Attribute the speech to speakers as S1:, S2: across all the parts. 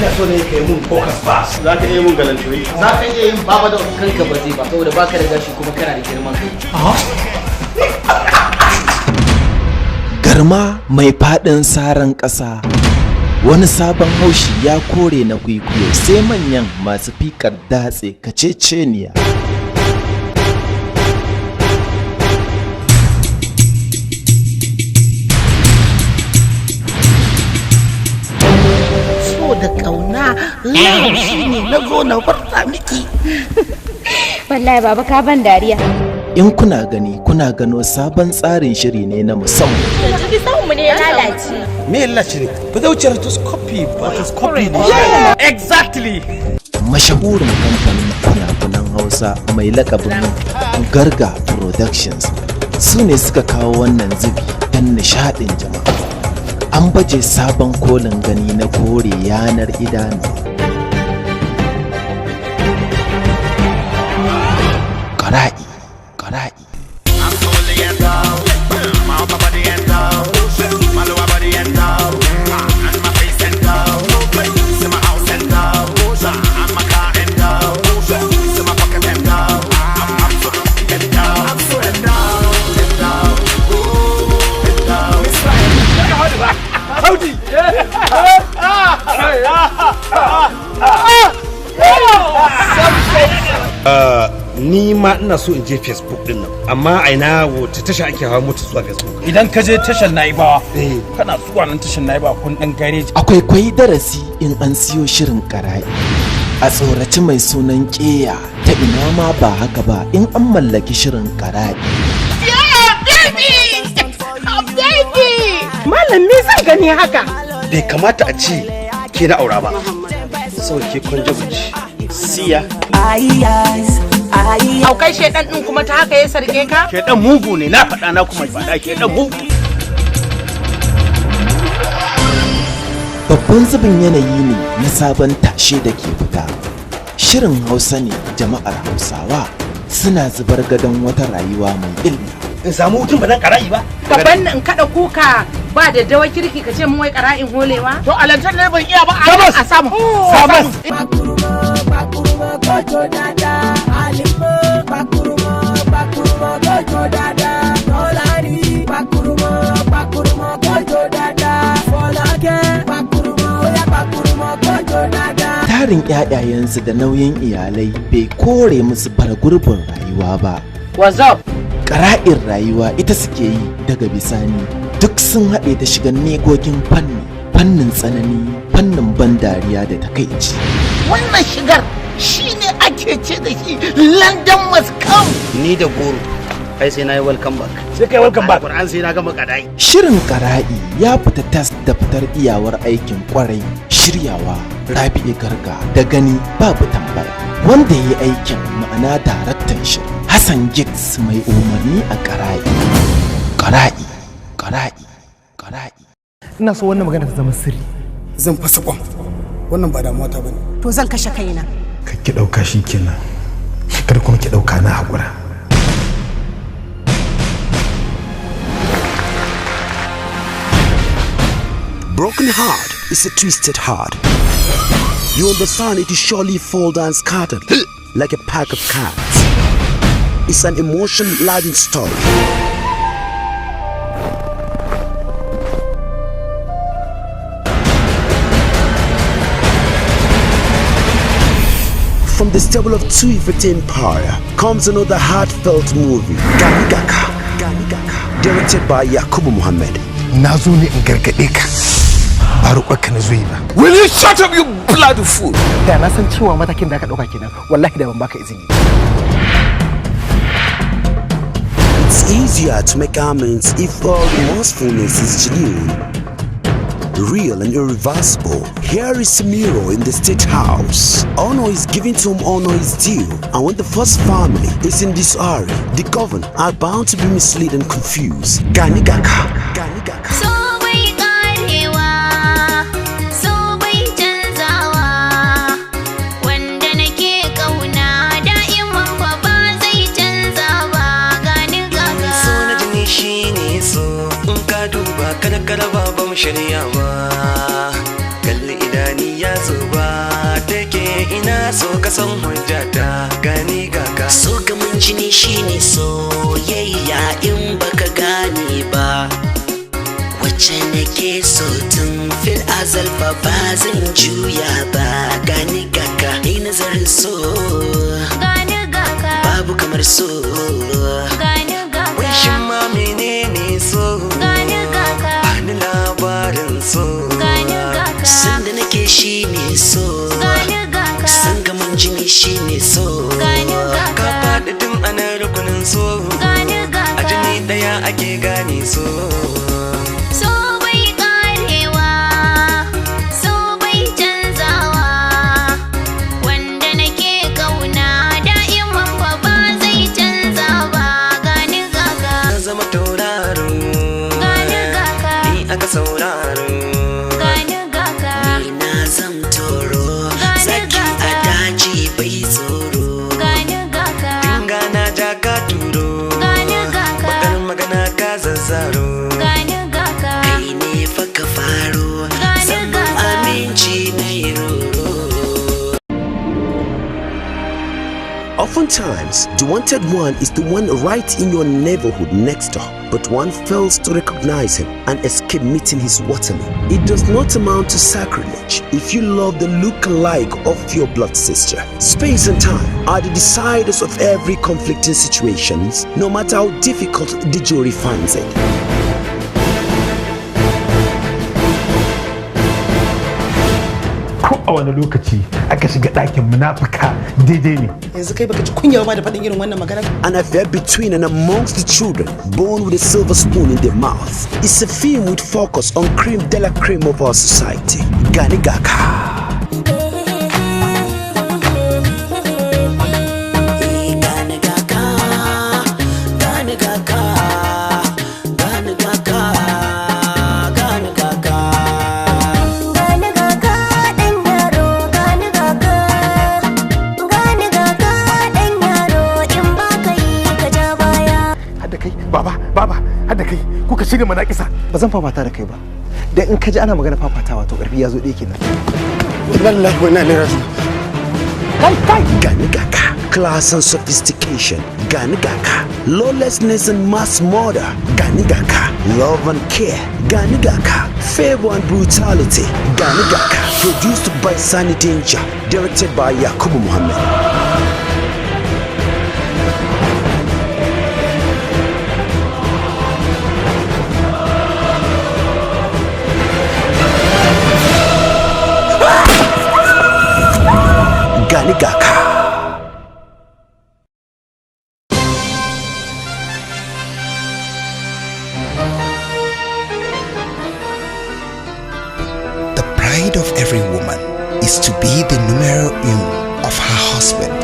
S1: Ina so ne kai mun focus pass. Za ka iya mun galanturi.
S2: Za ka iya yin baba da kanka ba zai ba saboda baka da gashi kuma kana da girman kai.
S3: Garma mai faɗin saran ƙasa, wani sabon haushi ya kore na kwikwiyo, sai manyan masu fikar datse kaceceniya.
S4: So da kauna shi ne na zo na farta miki.
S5: Wallahi baba ka ban dariya.
S3: In kuna gani, kuna gano sabon tsarin shiri ne na musamman.
S5: Yanzu sahun mu ne ya lalace.
S1: Me lalace ne? Ba zai wuce rotoscopy ba. Rotoscopy ne.
S6: Exactly.
S3: Mashahurin kamfanin fina-finan Hausa mai lakabin Garga Productions su ne suka kawo wannan zubi don nishadin jama'a. An baje sabon kolin gani na kore yanar idanu. Ƙara'i, ƙara'i.
S1: Ni ma ina so in je Facebook din nan. Amma a ina, wace tasha ake hawa mota zuwa Facebook?
S6: Idan ka je tashar Naibawa, kana zuwa nan tashar Naibawa kun dan gareji.
S3: Akwai kwai darasi in an siyo shirin ƙara'i. A tsoraci mai sunan ƙeya ta ina ma ba haka ba in an mallaki shirin ƙara'i.
S4: Malam, me zan gani haka?
S1: Bai kamata a ce ke na aura ba. Saboda ke kwanjabuci. Siya.
S4: Aukai shedan din kuma ta haka ya sarke ka?
S6: Ke dan mugu ne, na faɗa na kuma faɗa, ke dan mugu.
S3: Babban zubin yanayi ne na sabon tashe da ke fita. Shirin Hausa ne, jama'ar Hausawa suna zubar gadon wata rayuwa mai illa.
S1: In samu hutun ba zan ƙara'i ba.
S4: Ka banni in kada kuka ba da dawa kirki, ka ce mun wai qara'in holewa?
S2: To alantar ne ban iya ba a samu.
S6: Sabas.
S7: Pakuruma kojo dada, alimo pakuruma pakuruma kojo dada, tolani pakuruma pakuruma kojo dada, folake pakuruma oya pakuruma kojo dada.
S3: Tarin 'ya'yayensu da nauyin iyalai bai kore musu bara gurbin rayuwa ba.
S4: What's up?
S3: Ƙara'in rayuwa ita suke yi, daga bisani duk sun haɗe ta shiga negogin fanni, fannin tsanani, fannin ban dariya da takaici.
S4: Wannan shigar shine ake ce da shi London must come.
S2: Ni da goro. Ai sai na yi welcome back.
S6: Sai kai welcome back.
S2: Qur'an sai na gama kadai.
S3: Shirin Ƙara'i ya fita tas da fitar iyawar aikin kwarai, shiryawa Rabi'u Garga da gani babu tambaya. Wanda ya yi aikin, ma'ana daraktan shirin, Hassan Giggs mai umarni a Ƙara'i. Ƙara'i, Ƙara'i, Ƙara'i.
S8: Ina so wannan magana ta zama sirri.
S9: Zan fasa kwan, wannan ba damuwa ta bane.
S4: To zan kashe kaina.
S8: Ka ki ɗauka shi kenan, kar kuma ki ɗauka na haƙura.
S10: Broken heart is a twisted heart. You understand, it is surely fall down scattered like a pack of cards. It's an emotion-laden story. From the stable of Tuifete Empire comes another heartfelt movie, Ganigaka, Ganigaka, directed by Yakubu Muhammad.
S8: Na zo ne in gargaɗe ka, ba roƙonka na zo yi ba.
S6: Will you shut up, you bloody fool?
S8: Da na san cewa matakin da aka ɗauka kenan, wallahi da ban baka izini.
S10: It's easier to make amends if all remorsefulness is genuine, real and irreversible. Here is Miro in the state house. Honor is given to whom honor is due, and when the first family is in disarray, the governed are bound to be misled and confused. Ganigaka. Ganigaka.
S5: So bai karewa, so bai canzawa, wanda nake kauna da'iman fa ba zai canza ba, gani gaga.
S11: So na jini shi ne so, in ka duba kada kada ba mu shirya ba, kalli idani ya zuba. Na so ka san hujjata, gani gaka.
S12: So gaman jini shine soyayya in baka gane ba. Wacce nake so tun fil azal fa ba zan juya ba. Gani gaka, ni nazarin so.
S5: Gani gaka.
S12: Babu kamar so.
S5: Gani gaka.
S11: Wai shin ma menene so?
S5: Gani gaka.
S11: Bani labarin so.
S5: Gani gaka.
S12: Sanda nake shine so.
S5: Gani gaka.
S12: San gaman jini shine so.
S5: Gani gaka.
S11: Ka faɗi tun ana rukunin so.
S5: Gani gaka.
S11: A jini ɗaya ake gane so.
S5: So bai karewa, so bai canzawa, wanda nake kauna da'iman fa ba zai canza ba. Gani gaka.
S11: Na zama tauraro.
S5: Gani gaka.
S11: Ni aka sauraro.
S5: Gani gaka.
S12: Ni na zam toro.
S5: Gani
S12: Zaki a
S5: gaka.
S12: daji bai tsoro.
S5: Gani gaka.
S11: Dinga na ja ka turo.
S5: Gani gaka.
S11: Bakar magana ka zazzaro.
S5: Gani gaka.
S12: Kai ne fa ka faro.
S5: Gani
S12: Zaman
S5: gaka.
S12: aminci na yi roro.
S10: Oftentimes, the wanted one is the one right in your neighborhood next door, but one fails to recognize him and escape meeting his Waterloo. It does not amount to sacrilege if you love the look-alike of your blood sister. Space and time are the deciders of every conflicting situations, no matter how difficult the jury finds it.
S8: Ko a wani lokaci aka shiga ɗakin munafuka daidai ne.
S9: Yanzu kai baka ji kunya ba da faɗin irin wannan magana?
S10: An affair between and amongst the children born with a silver spoon in their mouth. It's a film with focus on cream de la creme of our society. Gani Gaka.
S12: Gani gaka, gani gaka, gani gaka, gani gaka.
S5: Gani gaka ɗan yaro, gani gaka. Gani gaka ɗan yaro, in ba ka yi ka ja baya.
S8: Hadda kai, baba, baba, hadda kai, kuka shirya manakisa.
S1: Ba zan fafata da kai ba, dan in ka ji ana magana fafatawa to karfi ya zo ɗaya kenan.
S9: Wallahi wa inna ilaihi raji'un.
S10: Kai, kai. Gani Gaka. Class and sophistication. Gani Gaka. Lawlessness and mass murder. Gani Gaka. Love and care. Gani Gaka. Favor and brutality. Gani Gaka. Produced by Sani Danger. Directed by Yakubu Muhammad. Gani Gaka.
S13: The pride of every woman is to be the numero uno of her husband.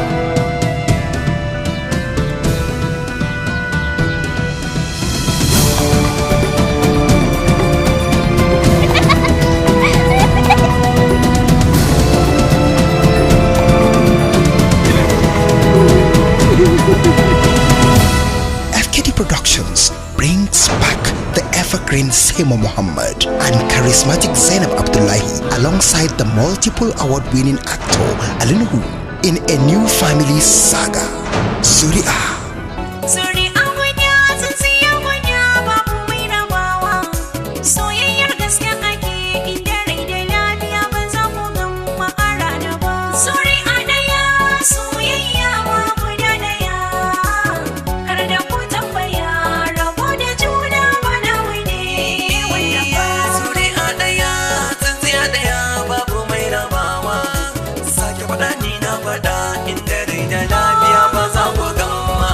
S13: FKD Productions brings back the evergreen Seymour Muhammad and charismatic Zainab Abdullahi alongside the multiple award-winning actor Alinuhu in a new family saga, Zuri'a.
S5: Zuri'a guda, tsintsiya guda, babu mai rabawa. Soyayyar gaske ake inda rai da lafiya ba za ku gan makara da ba. Zuri'a ɗaya, soyayya ma guda ɗaya. Kar da ku tambaya, rabo da juna ba namu ne wanda ba.
S11: Zuri'a ɗaya, tsintsiya ɗaya, babu mai rabawa. Sake faɗa ni na faɗa, inda rai da lafiya ba za ku gama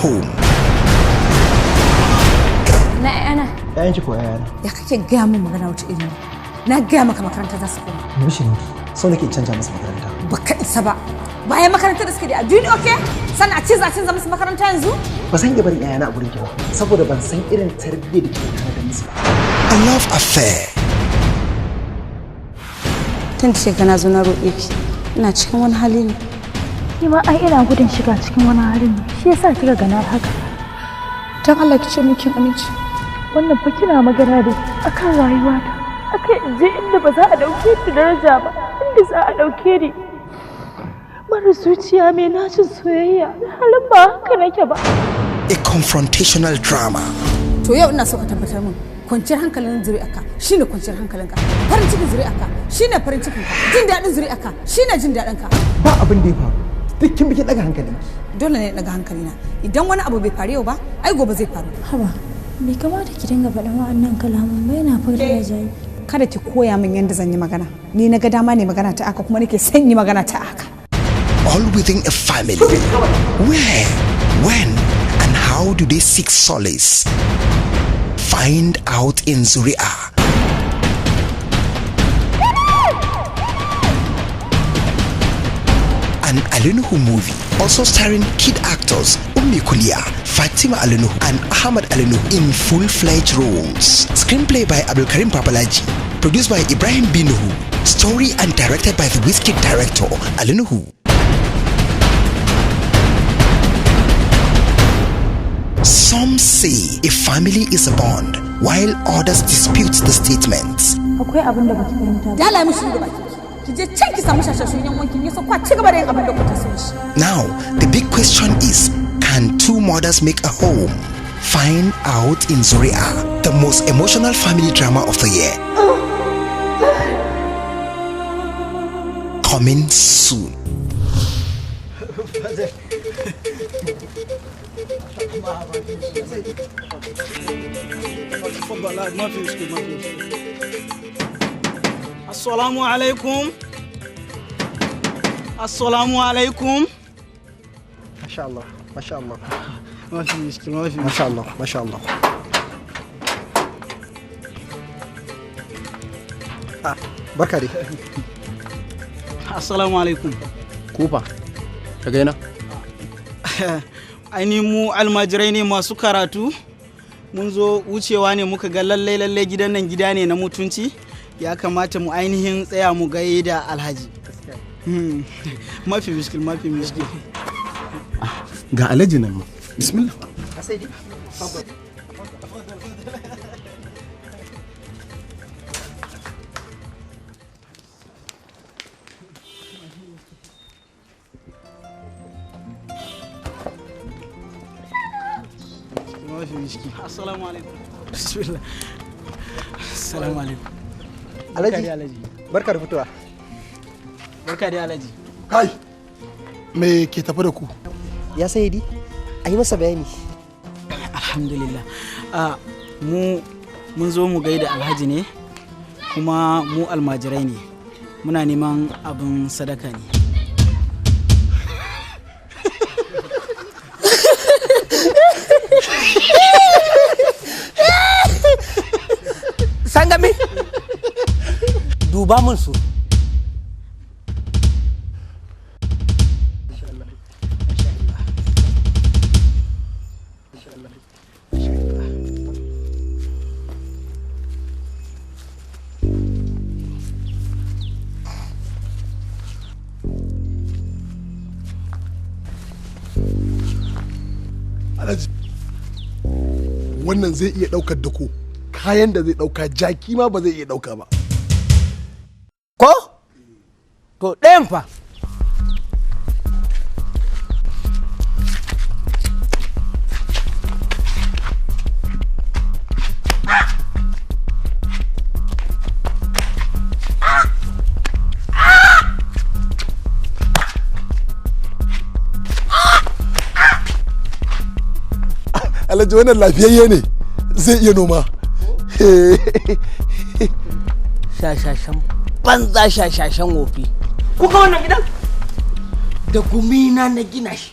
S13: home.
S14: Na yana.
S9: Ƴaƴanki ko ƴaƴana?
S14: Ya kake gaya min magana wata iri? Na gaya maka makaranta za su koma.
S9: Bishirinki, so nake in canja musu makaranta.
S14: Baka isa ba. Bayan makarantar da suke da a duniya, okay? Sannan a ce za a canza musu makaranta yanzu?
S9: Ba zan iya barin ƴaƴana a gurin ki ba, saboda ban san irin tarbiyyar da kike tare da musu ba.
S13: A love affair.
S14: Tun da shekara zo na roƙe ki, ina cikin wani hali ne.
S15: Ni ma ai ina gudun shiga cikin wani halin ne. Shi yasa kika ga na haka.
S14: Dan Allah ki ce min kin amince.
S15: Wannan fa kina magana da akan rayuwata. Akan in je inda ba za a dauke ni daraja ba, inda za a dauke ni mara zuciya mai nacin soyayya. Halin ba haka nake ba.
S13: A confrontational drama.
S14: To yau ina so ka tabbatar min kwanciyar hankalin zuri'arka shine kwanciyar hankalinka. Farin cikin zuri'arka shine farin cikinka. Jin daɗin zuri'arka shine jin daɗinka.
S9: Ba abin da ya faru. Duk kin bikin daga hankalinki.
S14: Dole ne daga hankalina. Idan wani abu bai faru yau ba, ai gobe zai faru.
S15: Haba, bai kamata ki dinga faɗin wa'annan kalaman ba, yana fara da jayi.
S14: Kada ki koya min yadda zan yi magana. Ni na ga dama ne magana ta aka kuma nake son yi magana ta aka.
S13: All within a family. Where, when, and how do they seek solace? Find out in Zuri'a. An Ali Nuhu movie, also starring kid actors Ummi Kulia, Fatima Ali Nuhu, and Ahmad Ali Nuhu in full-fledged roles. Screenplay by Abdulkarim Papalaji, produced by Ibrahim Binuhu, story and directed by the Whiskey director Ali Nuhu. Some say a family is a bond, while others dispute the statement.
S15: Akwai abin da baki fahimta ba.
S14: Dala mishi da baki. Ki je can ki samu shashashun yan wankin ya so kwa ci gaba da yin abin da kuka so shi.
S13: Now, the big question is, can two mothers make a home? Find out in Zuri'a, the most emotional family drama of the year. Coming soon.
S6: ما في مشكلة، ما في مشكلة. السلام عليكم، السلام عليكم.
S9: Masha Allah, masha Allah.
S6: ما في مشكلة، ما في.
S9: Masha Allah, masha Allah. Ah, barka dai.
S6: Assalamu alaikum.
S1: Kufa, ka gaina?
S6: Ainihin mu almajirai ne masu karatu. Mun zo wucewa ne muka ga lallai lallai gidan nan gida ne na mutunci, ya kamata mu ainihin tsaya mu gaye da alhaji. Mafi mishkil, mafi mishkil.
S1: Ga alhaji nan ma. Bismillah.
S6: Mafi mishkil. Assalamu alaikum. Bismillah. Assalamu alaikum.
S9: Alhaji, barka da fitowa.
S6: Barka da alhaji.
S16: Kai, me ke tafi da ku?
S9: Ya sayidi, a yi masa bayani.
S6: Alhamdulillah. Mu mun zo mu gaida alhaji ne, kuma mu almajirai ne, muna neman abin sadaka ne.
S4: Sangami, duba mun su.
S16: Alhaji, wannan zai iya ɗaukar dako, kayan da zai ɗauka jaki ma ba zai iya ɗauka ba.
S4: Ko? To ɗayan fa.
S16: Alhaji, wannan lafiyayye ne, zai iya noma.
S4: Shashashan banza, shashashan wofi. Kuka wannan gidan da gumina na gina shi.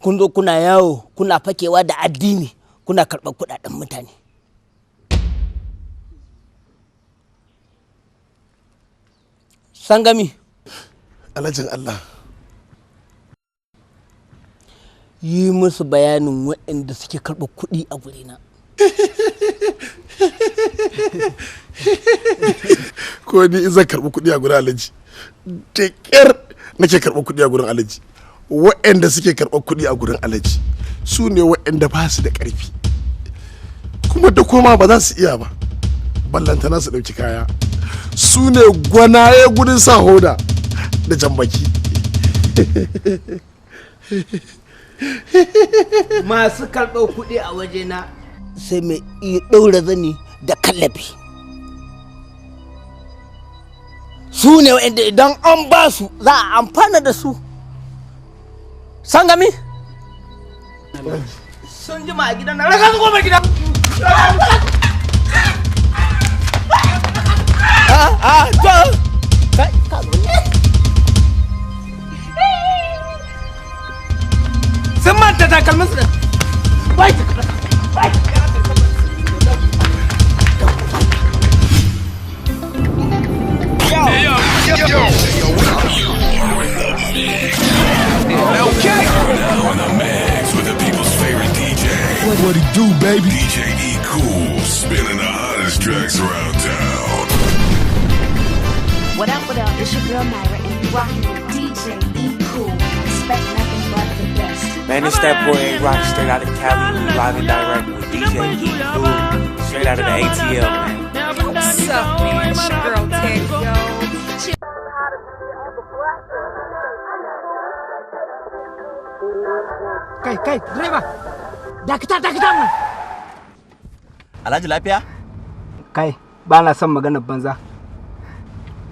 S17: Kun zo kuna yawo kuna fakewa da addini kuna karɓar kuɗaɗen mutane. Sangami.
S16: Alhajin Allah.
S17: Yi musu bayanin waɗanda suke karɓar kuɗi a gurina.
S16: Ko ni in zan karɓi kuɗi a gurin Alhaji, da ƙyar nake karɓar kuɗi a gurin Alhaji. Waɗanda suke karɓar kuɗi a gurin Alhaji su ne waɗanda ba su da ƙarfi, kuma da koma ba za su iya ba, ballantana su ɗauki kaya. Su ne gwanaye gurin sa hoda da jambaki.
S17: Masu karɓar kuɗi a wajena sai mai iya ɗaura zani da kallabi. Su ne waɗanda idan an ba su za a amfana da su. Sangami? Sun jima a gidan na raka su goma gidan. Sun manta takalmin su da. Wai! Wai!
S18: Now in the mix with the people's favorite DJ.
S16: What it do, baby?
S18: DJ E Cool, spinning the hottest tracks around town.
S19: What up, what up? It's your girl Myra, and you rocking with DJ E Cool. Expect nothing but the best.
S20: Man, it's that boy A Rock straight out of Cali, live and direct with DJ E Cool, straight out of the ATL, man.
S21: What's up, man? It's your girl Teddy, yo.
S17: Kai, kai, driver! Dakata, dakata mun!
S22: Alhaji lafiya?
S17: Kai, ba na son maganar banza.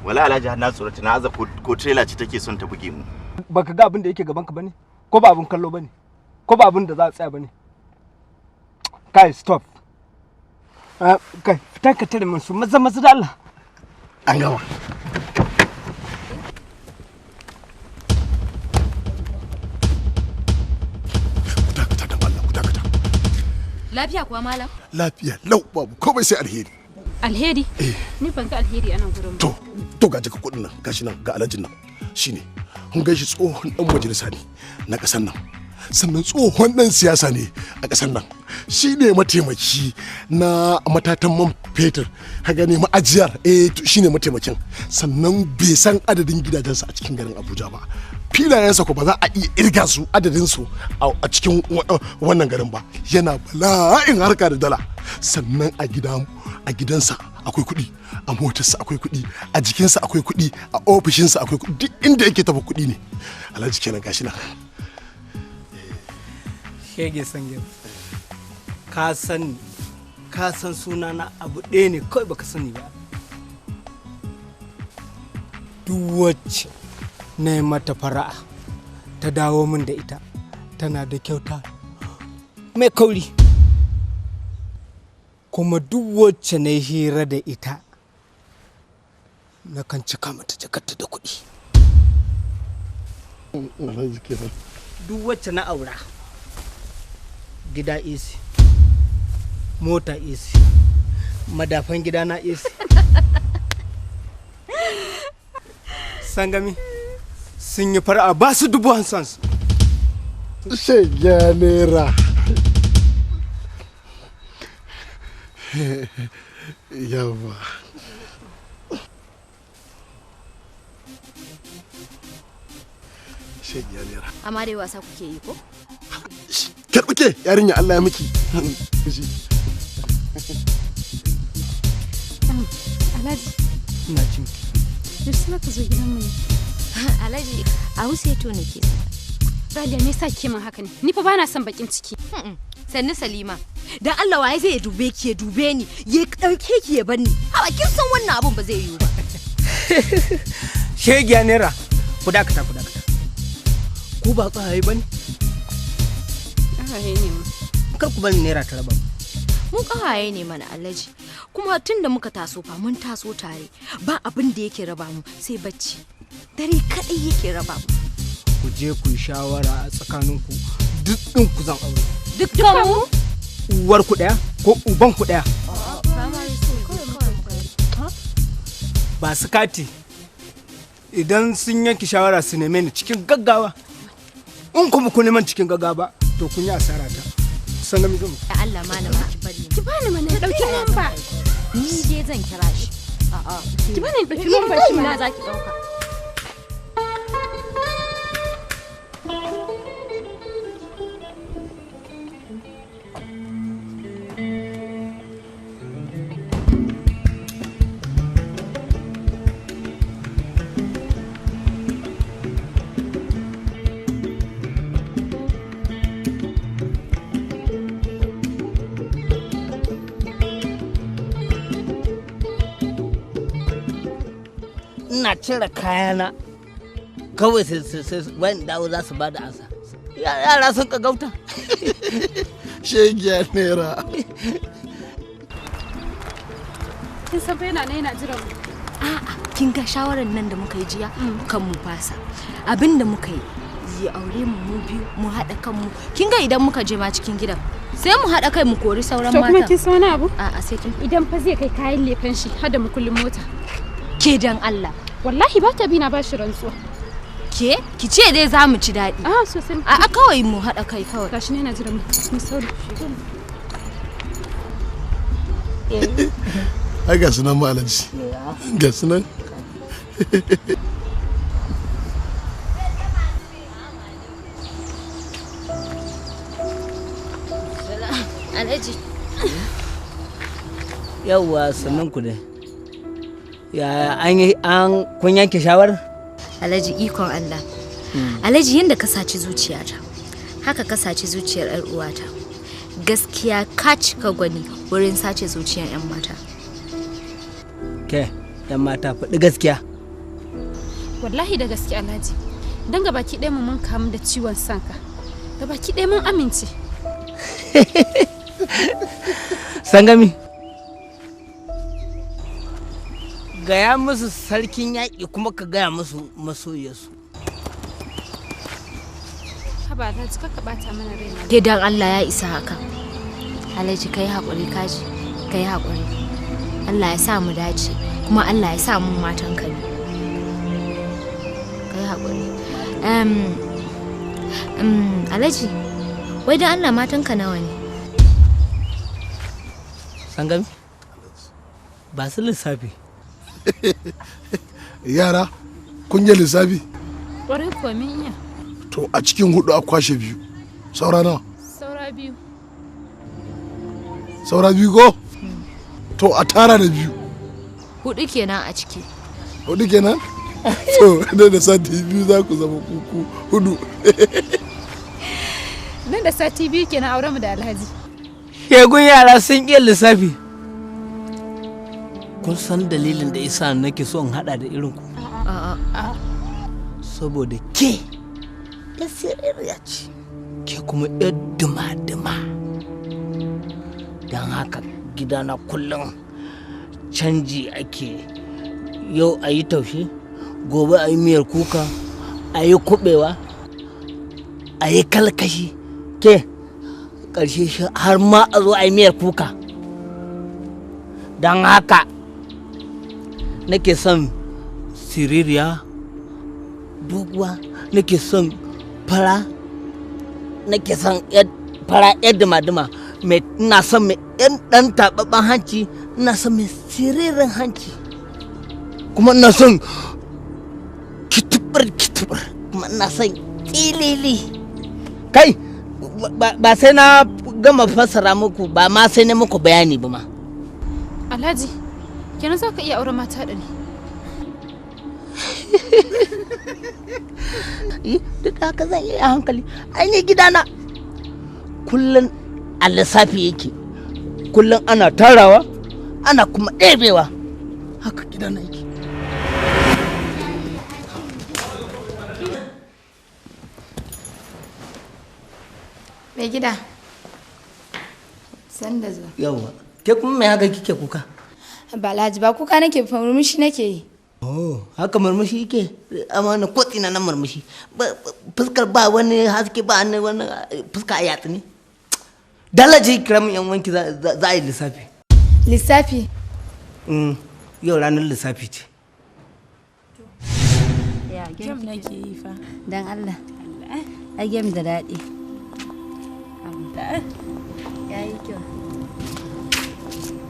S22: Wala Alhaji har na tsorata na aza ko trailer ce take son ta buge mu.
S17: Baka ga abin da yake gaban ka bane? Ko ba abin kallo bane? Ko ba abin da za a tsaya bane? Kai, stop. Kai, fita ka tare min su maza maza da Allah.
S16: An gama.
S23: Lafiya kuwa malam?
S16: Lafiya lau, babu komai sai alheri.
S23: Alheri? Ni ban ga alheri a nan gurin ba.
S16: To ga jaka kuɗin nan, gashi nan ga alhajin nan. Shine. Kun gaishe tsohon dan majalisa ne na ƙasar nan. Sannan tsohon dan siyasa ne a ƙasar nan. Shine mataimaki na matatan man fetur. Ka gane ma'ajiyar, shine mataimakin. Sannan bai san adadin gidajensa a cikin garin Abuja ba. Filayensa ko ba za a iya irga su adadin su a cikin wannan garin ba. Yana bala'in harka da dala. Sannan a gidansa akwai kuɗi, a motarsa akwai kuɗi, a jikinsa akwai kuɗi, a ofishinsa akwai kuɗi, duk inda yake tafi kuɗi ne. Alhaji kenan gashi nan.
S17: Shege sange, ka san ka san sunana abu ɗaya ne kawai baka sani ba. Duk wacce na yi mata fara'a ta dawo min da ita tana da kyauta mai kauri. Kuma duk wacce na yi hira da ita na kan cika mata jakarta da kuɗi. Duk wacce na aura, gida AC, mota AC, madafan gida na AC. Sangami sun yi fara'a ba su 50,000.
S16: Shege naira. Yawa. Shege naira.
S23: Amma dai wasa kuke yi ko?
S16: Karɓi ke yarinya, Allah ya miki.
S14: Alhaji.
S17: Ina jin ki.
S14: Yaushe za ka zo gidanmu ne?
S23: Alhaji, a Wuseto nake.
S14: Raliya, me yasa kike min haka ne? Ni fa bana son bakin ciki.
S23: Sannu Salima. Dan Allah waye zai dube ki ya dube ni, ya dauke ki ya bar ni. Hawa kin san wannan abun ba zai yiwu ba.
S17: Shegiya naira, ku dakata ku dakata. Ku ba tsaye bane?
S14: Ƙawaye ne mu.
S17: Kar ku bani naira ta raba.
S23: Mu ƙawaye ne mana Alhaji. Kuma tun da muka taso fa mun taso tare. Ba abin da yake raba mu sai bacci. Dare kaɗai yake raba mu.
S17: Ku je ku yi shawara a tsakaninku. Duk ɗin ku zan aure.
S23: Dukkan mu?
S17: Uwar ku ɗaya ko uban ku ɗaya? Ba su kati. Idan sun yanke shawara su neme ni cikin gaggawa. In kuma ku neman cikin gaggawa ba, to kun yi asara ta. Sannan mu zo mu.
S23: Da Allah malama ki bari.
S14: Ki bani mana dauki namba.
S23: Ni dai zan kira shi. A'a.
S14: Ki bani dauki namba shi
S23: na
S14: mana.
S23: zaki dauka.
S4: Ina cire kayana kawai sai wani dawo za su bada ansa. Yara sun kagauta.
S16: Shegiya naira.
S14: Kin san fa yana nan yana jiran mu.
S23: A'a, kin ga shawarar nan da muka yi jiya kan mu fasa. Abin da muka yi ya aure mu mu biyu mu haɗa kanmu. Kin ga idan muka je ma cikin gidan sai mu haɗa kai mu kori sauran
S14: To
S23: matan.
S14: kuma kin san wani abu?
S23: A'a, sai kin.
S14: Idan fa zai kai kayan lefen shi har da mukullin mota.
S23: Ke dan Allah.
S14: Wallahi ba ta bi na bashi rantsuwa.
S23: Ke? Ki ce dai za mu ci daɗi.
S14: Ah, sosai.
S23: A'a, kawai mu haɗa kai kawai.
S14: Gashi ne yana jiran mu. Mu sauri.
S16: Ai ga sunan ma alhaji. Ga sunan.
S23: Alhaji.
S4: Yawwa, sannan ku dai. Ya an yi an kun yanke shawarar?
S23: Alhaji, ikon Allah. Alhaji, yadda ka saci zuciyata, haka ka saci zuciyar 'yar uwata. Gaskiya ka cika gwani wurin sace zuciyar 'yan mata.
S4: Ke, yan mata, faɗi gaskiya.
S14: Wallahi da gaske Alhaji. Dan gabaki ɗaya mu mun kamu da ciwon sanka. Gabaki ɗaya mun amince.
S4: Sangami. Gaya musu sarkin yaƙi kuma ka gaya musu masoyarsu.
S14: Haba Alhaji, kar ka bata mana rai mana.
S23: Ke dan Allah, ya isa haka. Alhaji, kai haƙuri kaji, kai haƙuri. Allah ya sa mu dace, kuma Allah ya sa mu matan ka ne. Kai haƙuri. Alhaji, wai dan Allah matan ka nawa ne?
S4: Sangami? Ba su lissafi.
S16: Yara, kun yi lissafi?
S14: Ƙwarai kuwa mun iya.
S16: To a cikin hudu a kwashe biyu. Saura nawa?
S14: Saura biyu.
S16: Saura biyu ko? To a tara da biyu.
S23: Hudu kenan a ciki.
S16: Hudu kenan? To nan da sati 2 za ku zama kuku hudu.
S14: Nan da sati 2 kenan auren mu da Alhaji.
S4: Shegun yara sun iya lissafi. Kun san dalilin da isa nake so in haɗa da irin ku?
S23: A'a.
S4: Saboda ke ya sirriya ce, ke kuma yar duma-duma. Don haka gidana kullum canji ake, yau a yi taushe, gobe a yi miyar kuka, a yi kuɓewa, a yi kalkashi, ke ƙarshe har ma a zo a yi miyar kuka. Don haka nake son siririya doguwa, nake son fara, nake son fara yar duma-duma mai, ina son mai yan dan taɓaɓɓen hanci, ina son mai siririn hanci, kuma ina son kitubur kitubur, kuma ina son tsilili. Kai, ba sai na gama fassara muku ba ma, sai na muku bayani ba ma.
S14: Alhaji, kenan za ka iya auren mata 100.
S4: Duk da haka zan yi a hankali. Ai ni gidana kullum a lissafi yake, kullum ana tarawa ana kuma ɗebewa, haka gidana yake.
S2: Mai gida, san da zuwa.
S4: Yawwa, ke kuma mai haka kike kuka?
S2: Ba Alhaji, ba kuka nake fa, murmushi nake yi.
S4: Oh, haka murmushi yake, amma na kotsina na murmushi. Fuskar ba wani haske, ba wani fuska a yatsu ne. Dalaji, kira min yan wanki, za a yi lissafi.
S2: Lissafi?
S4: Yau ranar lissafi ce.
S3: Ya
S7: Game nake yi fa.
S3: Dan Allah. Ai game da daɗi. Ya yi kyau.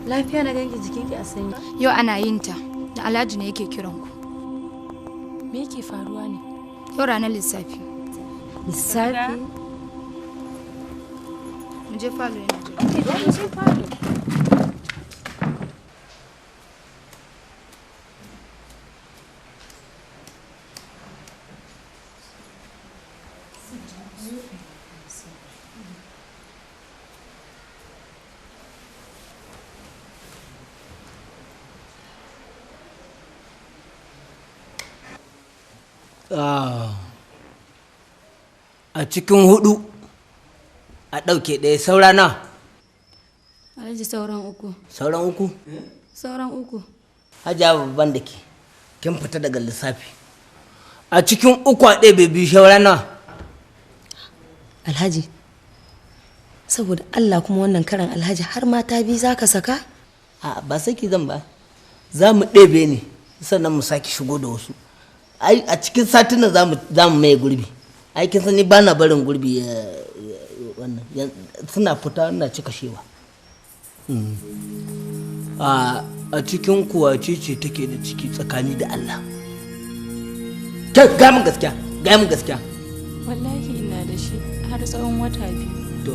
S3: Lafiya na ganki jikinki a sanyi.
S2: Yau ana yin ta. Da Alhaji ne yake kiran ku.
S7: Me yake faruwa ne?
S2: Yau ranar lissafi.
S3: Lissafi?
S2: Mu je falo yana jira.
S7: Mu je falo.
S4: A cikin hudu a ɗauke ɗaya, saura na?
S3: Alhaji, sauran uku.
S4: Sauran uku?
S3: Sauran uku.
S4: Hajiya, babban da ke kin fita daga lissafi. A cikin uku a ɗaya biyu, saura na?
S12: Alhaji, saboda Allah, kuma wannan karan Alhaji har mata biyu za ka saka?
S4: A ba saki zan ba, za mu ɗebe ne sannan mu sake shigo da wasu. Ai a cikin satin nan za mu maye gurbi. Ai kin sani ba na barin gurbi ya wannan suna fita ina cika shewa. A cikin kuwa ce take da ciki tsakani da Allah? Ke ga mun gaskiya, ga mun gaskiya.
S7: Wallahi ina da shi har tsawon wata 2.
S4: To,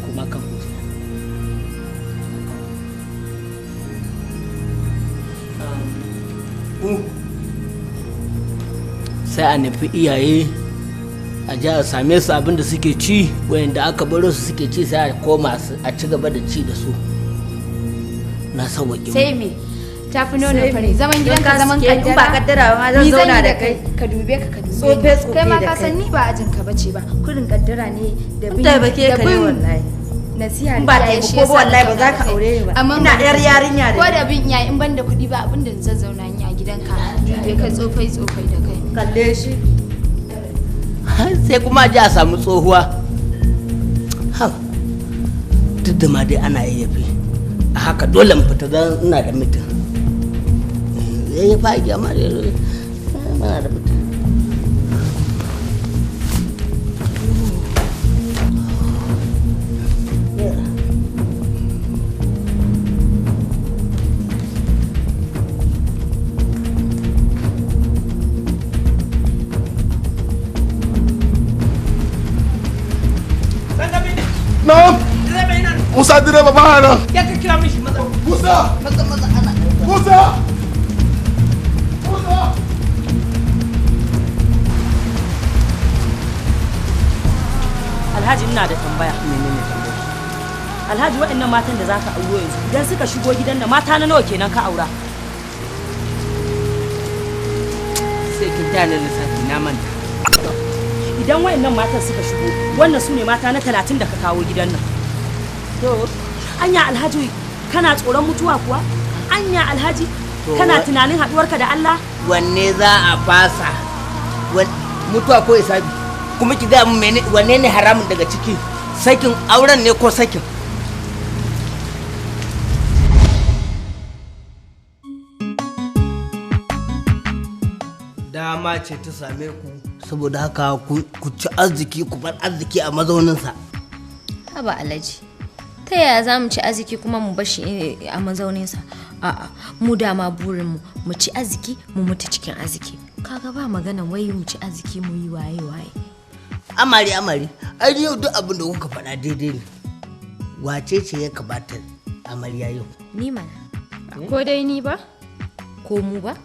S4: kuma kan ku. Sai a nufi iyaye, a ji a same su abinda suke ci, wayanda aka baro su suke ci, sai a koma a ci gaba da ci da su. Na sauwaƙe.
S2: Sai me? Ta fi nono fari. Zaman gidanka zaman kaddara.
S24: In ba kaddara ba ma zan zauna da kai.
S2: Ka dube ka, ka dube.
S24: Tsofe tsofe.
S2: Kai ma ka san ni ba ajin ka bace ba. Kurin kaddara ne da bin.
S24: Taimake ka ne wallahi.
S2: Nasiha
S24: in ba taimako ba wallahi ba za ka aure ni ba. Ina yar yarinya
S2: da ko da bin iyaye, in ban da kuɗi ba abin da zan zauna ni a gidanka. Dube kai, tsofai tsofai da kai.
S24: Kalle shi.
S4: Sai kuma ji a samu tsohuwa. Duk da ma dai ana yayyafe. A haka dole mu fita don ina da mitin. Yayyafa ake amma dai muna da mitin.
S16: Na'am. Musa, direba ba nan.
S4: Ya ka kira mishi maza.
S16: Musa.
S4: Maza maza ana.
S16: Musa. Musa.
S25: Alhaji, ina da tambaya.
S4: Menene tambaya?
S25: Alhaji, waɗannan matan da zaka auro yanzu idan suka shigo gidan nan, mata na nawa kenan ka aura?
S4: Sai kin tana lissafi, na manta.
S25: Idan waɗannan matan suka shigo, wannan su ne mata na 30 da ka kawo gidan nan.
S4: To,
S25: anya Alhaji kana tsoron mutuwa kuwa? Anya Alhaji kana tunanin haɗuwarka da Allah?
S4: Wanne za a fasa? Mutuwa ko isabi? Kuma ki ga mene, wanne ne haramun daga ciki? Sakin auren ne ko sakin? Dama ce ta same ku, saboda haka ku ci arziki ku bar arziki a mazauninsa.
S23: Haba Alhaji, ta yaya za mu ci arziki kuma mu bashi a mazauninsa? A'a, mu dama burinmu mu ci arziki mu mutu cikin arziki. Kaga ba magana wai mu ci arziki mu yi waye waye.
S4: Amari amari, ai yau duk abin da kuka faɗa daidai ne. Wace ce ya kamata amarya yau?
S23: Ni mana.
S7: Ko dai ni ba?
S23: Ko mu ba?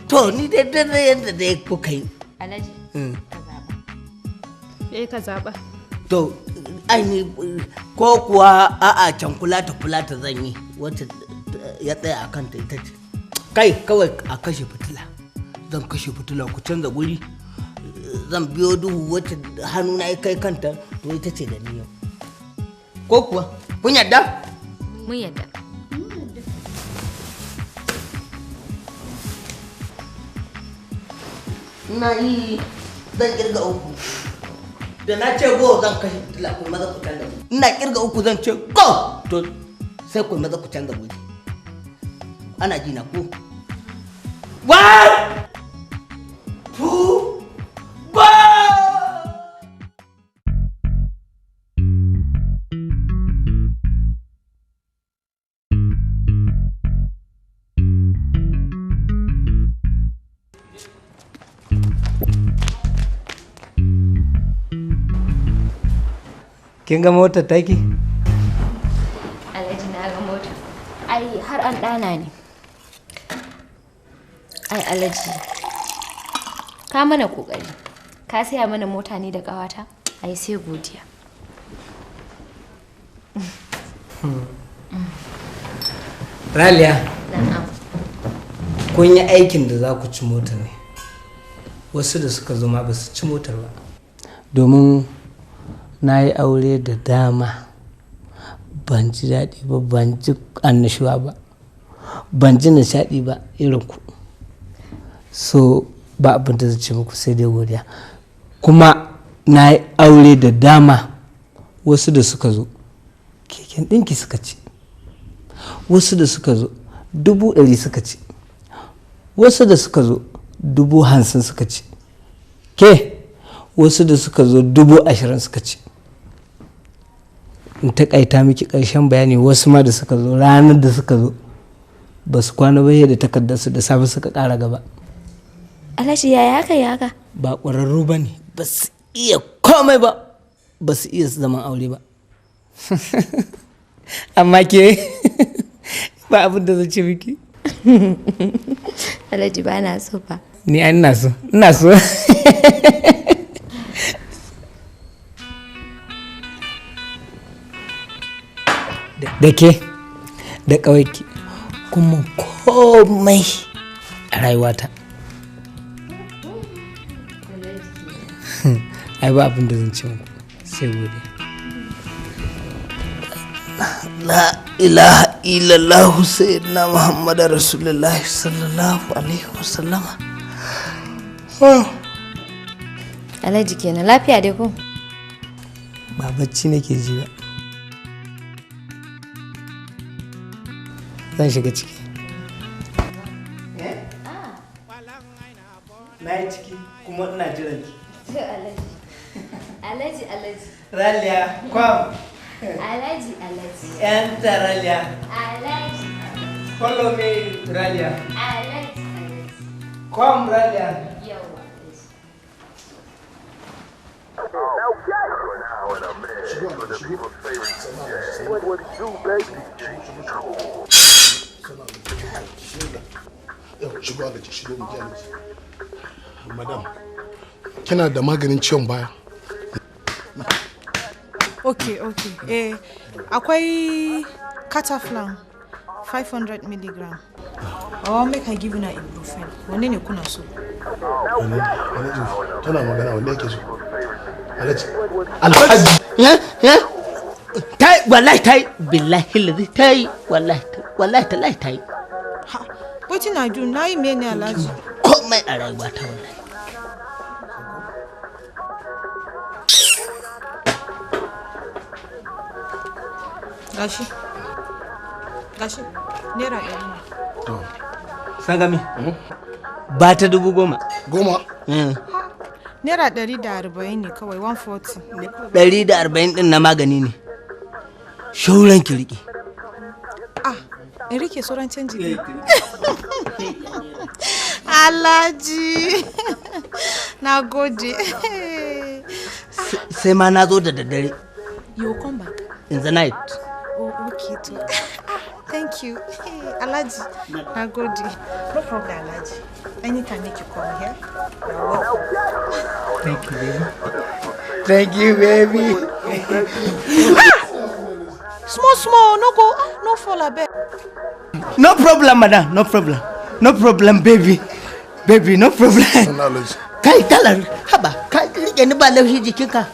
S4: To, ni dai dai yadda dai kuka yi.
S23: Alhaji,
S4: ka
S23: zaɓa.
S7: Eh, ka zaɓa.
S4: To, ai ko kuwa a'a, can kulata kulata zan yi wacce ya tsaya a kanta ita ce. Kai, kawai a kashe fitila. Zan kashe fitila, ku canza guri. Zan biyo duhu, wacce hannuna ya kai kanta to ita ce da ni yau. Ko kuwa kun yarda?
S23: Mun yarda.
S4: Ina yi zan kirga uku. Da na ce go zan kashe fitila, ku maza ku canza wuri. Ina kirga uku zan ce go, to sai ku maza ku canza wuri. Ana ji na ko? One, two, go!
S17: Kin ga motar taki?
S23: Alhaji, na ga mota. Ai har an ɗana ne. Ai Alhaji, ka mana kokari. Ka saya mana mota ne da ƙawata. Ai sai godiya.
S4: Raliya,
S23: Na'am.
S4: kun yi aikin da za ku ci motar ne. Wasu da suka zo ma ba su ci motar ba. Domin na yi aure da dama, ban ji daɗi ba, ban ji annashuwa ba, ban ji nishaɗi ba irin ku. So ba abin da zai ce muku sai dai godiya. Kuma na yi aure da dama, wasu da suka zo keken ɗinki suka ci, wasu da suka zo 100,000 suka ci, wasu da suka zo 50,000 suka ci, ke wasu da suka zo 20,000 suka ci. In taƙaita miki ƙarshen bayani, wasu ma da suka zo, ranar da suka zo ba su kwana ba da takardarsu, da safe suka ƙara gaba.
S23: Alhaji, yaya haka ya haka?
S4: Ba ƙwararru ba ne, ba su iya komai ba, ba su iya zaman aure ba. Amma ke, ba abin da zan ce miki.
S23: Alhaji, ba na so ba.
S4: Ni ai ina so, ina so. Da ke da ƙawaiki kuma komai a rayuwata, ai ba abin da zan ce muku sai godiya.
S5: La ilaha illallah sayyidina Muhammad Rasulullah sallallahu alaihi wasallama.
S23: Alhaji kenan, lafiya dai ko?
S4: Ba bacci nake ji ba. Zan shiga ciki. Na yi ciki kuma ina jiran ki.
S23: Alhaji, Alhaji.
S4: Raliya, kwam.
S23: Alhaji, Alhaji.
S4: Enter, Raliya.
S23: Alhaji.
S4: Follow me, Raliya.
S23: Alhaji, Alhaji.
S4: Come, Raliya.
S23: Yawa.
S16: Shigo Alhaji, shigo mu je Alhaji. Madam, kina da maganin ciwon baya?
S14: Okay. Eh, akwai Cataflam 500 milligram. Or make I give you na ibuprofen. Wanne ne kuna so?
S16: Alhaji, tana magana, wanda yake so? Alhaji, Alhaji.
S4: Tai wallahi tai, billahi lazi tai, wallahi wallahi tallahi tai.
S14: Wetin I do? Na yi mene, Alhaji?
S4: Komai a rayuwa ta wallahi.
S14: Gashi. Gashi. ₦100 ne.
S4: Sangami, ba ta 10,000.
S16: Goma?
S14: ₦140 ne kawai, 140.
S4: 140 din na magani ne. Shauran ki riƙe.
S14: Ah, in rike sauran canji ne. Alhaji. Na gode.
S4: Sai ma na zo da daddare.
S14: You will come back.
S4: In the night.
S14: Oh, okay to. Ah, thank you. Hey, Alhaji. Na gode. No problem, Alhaji. Anytime make you come here. You're welcome.
S4: Thank you, baby. Thank you, baby.
S14: Small, small, no go, ah, no fall abeg.
S4: No problem, madam. No problem. No problem, baby. Baby, no problem. Kai talar, haba, ka rike ni ba laushi jikinka.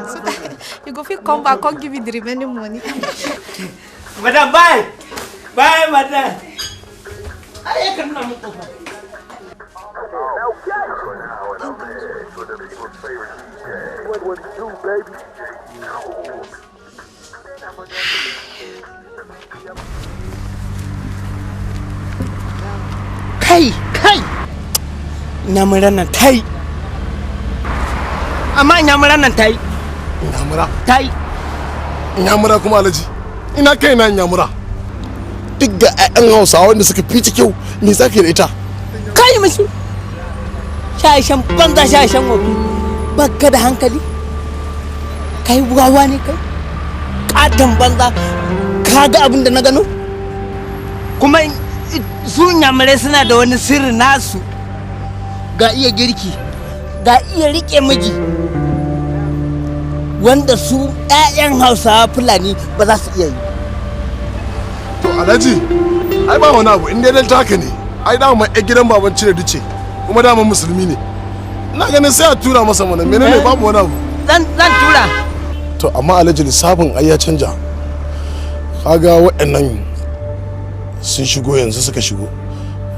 S14: So that you go fit come back, come give me the remaining money.
S4: Madam, bye. Bye, madam. Ai, ka nuna mun kofa. Kai, kai, inyamuran nan ta yi, amma inyamuran nan ta yi.
S16: Inyamura?
S4: Ta yi.
S16: Inyamura kuma, Alhaji? Ina kai na inyamura? Duk da 'ya'yan Hausawa wanda suka fi ta kyau, me za ka yi da ita?
S4: Kai musu shashen banza, shashen wofi, baka da hankali, kai wawa ne, kai katon banza. Ka ga abin da na gano kuma, su inyamurai suna da wani sirri nasu, ga iya girki, ga iya rike miji, wanda su 'ya'yan Hausawa Fulani ba za su iya yi.
S16: To Alhaji, ai ba wani abu, in dai dan taka ne, ai dama ƴar gidan baban cire duce, kuma dama musulmi ne. Ina ganin sai a tura masa mana, menene, babu wani abu.
S4: Zan tura.
S16: To amma Alhaji, lissafin ai ya canja. Kaga waɗannan sun shigo yanzu, suka shigo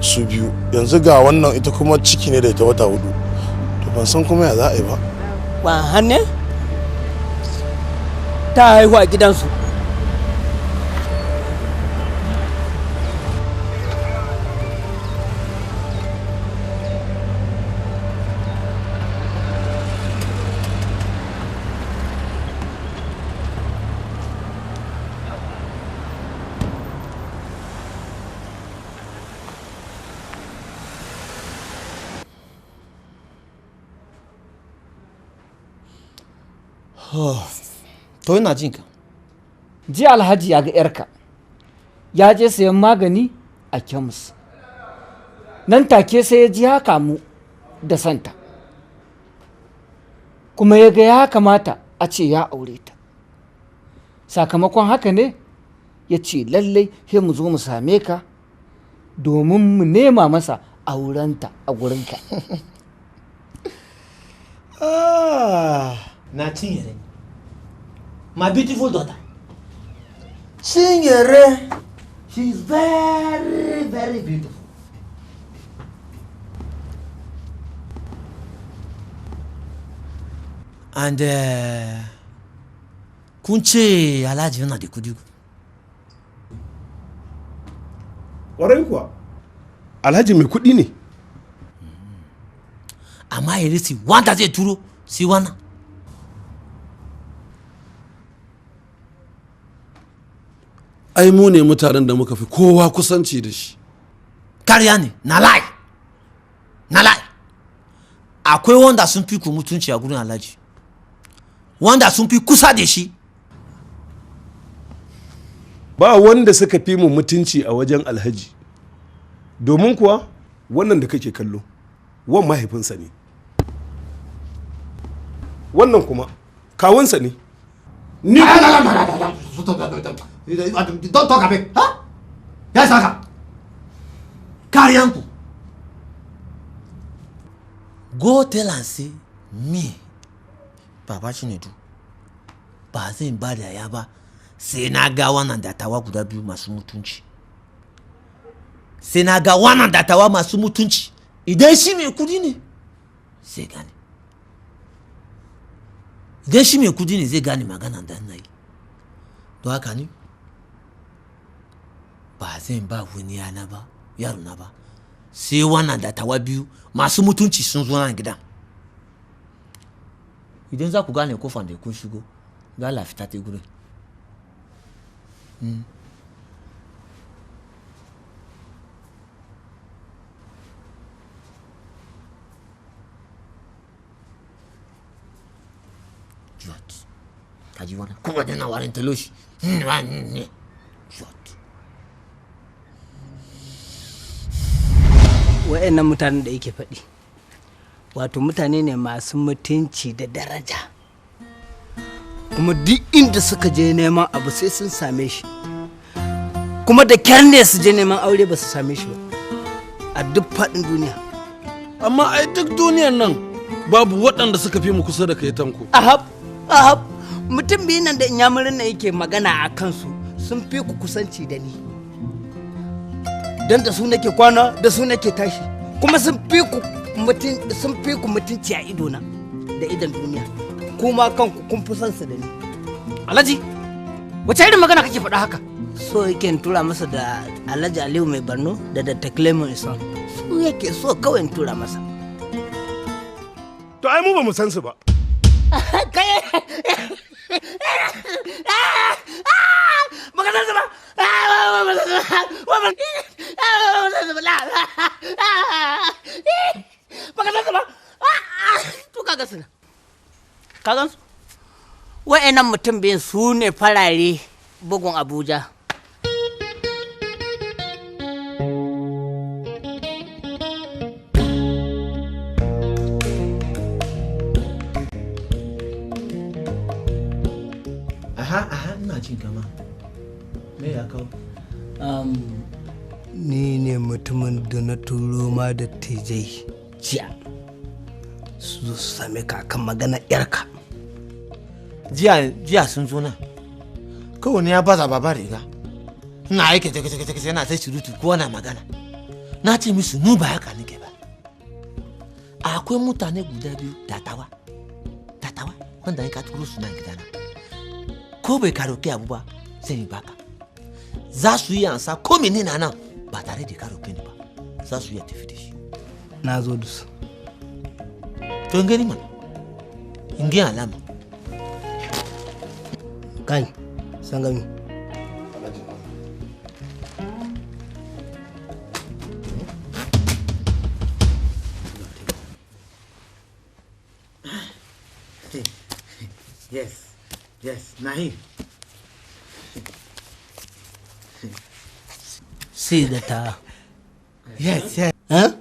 S16: su biyu, yanzu ga wannan, ita kuma ciki ne da ita wata 4. To ban san kuma ya za a yi ba.
S4: Wa hanne ta haihu a gidansu.
S8: To, ina jin ka.
S10: Jiya Alhaji ya ga yarka, ya je sayan magani a kemis. Nan take sai ya ji ya kamu da santa, kuma ya ga ya kamata a ce ya aure ta. Sakamakon haka ne ya ce lallai sai mu zo mu same ka domin mu nema masa aurenta a gurinka.
S8: Ah, na Chinyere. My beautiful daughter. Chinyere, she is very, very beautiful. And kun ce Alhaji yana da kudi?
S1: Ƙwarai kuwa, Alhaji mai kuɗi ne.
S8: Amma ya risi wanda zai turo si wannan.
S11: Ai mu ne mutanen da muka fi kowa kusanci da shi.
S8: Karya ne, na lie, na lie. Akwai wanda sun fi ku mutunci a gurin Alhaji, wanda sun fi kusa da shi.
S1: Ba wanda suka fi mu mutunci a wajen Alhaji, domin kuwa wannan da kake kallo wan mahaifinsa ne, wannan kuma kawunsa ne. Ni
S8: Don't talk abeg. Ha, ya saka karyanku. Go tell am say me, Baba Chinedu, ba zan ba da ya ba sai na ga wannan dattawa guda biyu masu mutunci, sai na ga wannan dattawa masu mutunci. Idan shi mai kudi ne zai gane, idan shi mai kudi ne zai gane magana da na yi. Don haka ni ba zan ba wani yana ba, yaro na ba, sai wannan dattawa biyu masu mutunci sun zo nan gidan. Idan za ku gane kofan da kun shigo, za la fita ta gurin. Idiot. Kaji wannan kuma dana warin taloshi. Idiot.
S4: Wa'annan mutanen da yake faɗi, wato mutane ne masu mutunci da daraja, kuma duk inda suka je neman abu sai sun same shi, kuma da kyar ne su je neman aure ba su same shi ba a duk faɗin duniya.
S11: Amma ai duk duniyar nan babu waɗanda suka fi mu kusa da kai, Tanko.
S4: Ahab, ahab, mutum biyu nan da inyamurin nan yake magana a kansu sun fi ku kusanci da ni, don da su nake kwana, da su nake tashi, kuma sun fi ku Mutun sun fi ku mutunci a idona da idan duniya. Kuma kanku kun fi son su da ni.
S5: Alhaji, wace irin magana kake faɗa haka?
S4: So yake in tura masa da Alhaji Aliyu Mai Barno da Dr. Clement Ison. Su yake so kawai in tura masa.
S1: To ai mu ba mu san su ba.
S4: Baka san su ba. Baka san su ba. To kaga su. Ka gan su? Wa'annan mutum biyun su ne farare bugun Abuja.
S8: Aha, aha, ina jin kama. Me ya kawo?
S4: Ni ne mutumin da na turo ma da tijai jiya su zo su same ka akan magana yarka.
S8: Jiya jiya sun zo nan. Kowane ya baza baba riga. Ina aiki take take take yana ta surutu ko na magana. Na ce musu nu ba haka nake ba. Akwai mutane guda biyu dattawa. Dattawa wanda in ka turo su nan gidana. Ko bai ka roki abu ba sai ni baka. Za su yi ansa ko mene na nan ba tare da ka roke ni ba. Za su iya tafi da shi.
S4: Na zo da su.
S8: To in gani mana. In gani alama.
S4: Kai, sangami.
S8: Yes, yes, Nahim.
S4: See that.
S8: Yes, yes. Huh?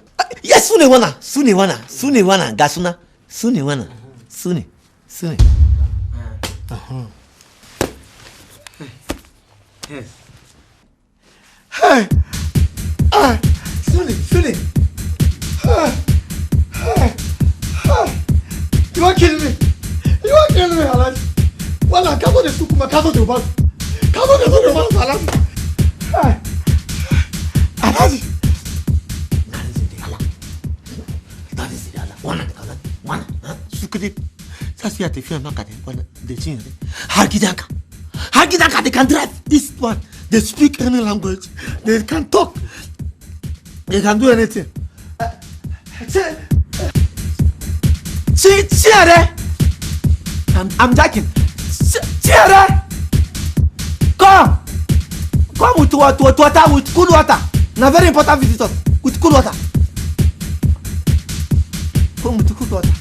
S8: Yes, su ne wannan, su ne wannan, su ne wannan, ga suna, su ne wannan, su ne, su ne. Yes. Hey! Ah! Su ne, su ne.
S17: Ah! Ah! Ah! You wan kill me? You wan kill me, Alhaji? Wannan ka zo da su kuma ka zo da ubansu. Ka zo da su da ubansu, Alhaji. Hey! Alhaji!
S8: Wannan da wannan, su kudi za su iya tafiya maka da wannan da cin har gidanka. Har gidanka, they can drive this one. They speak any language. They can talk. They can do anything. Chinyere! I'm joking. Chinyere! Come! Come with water, with cool water. Na very important visitors. With cool water. Come with cool water.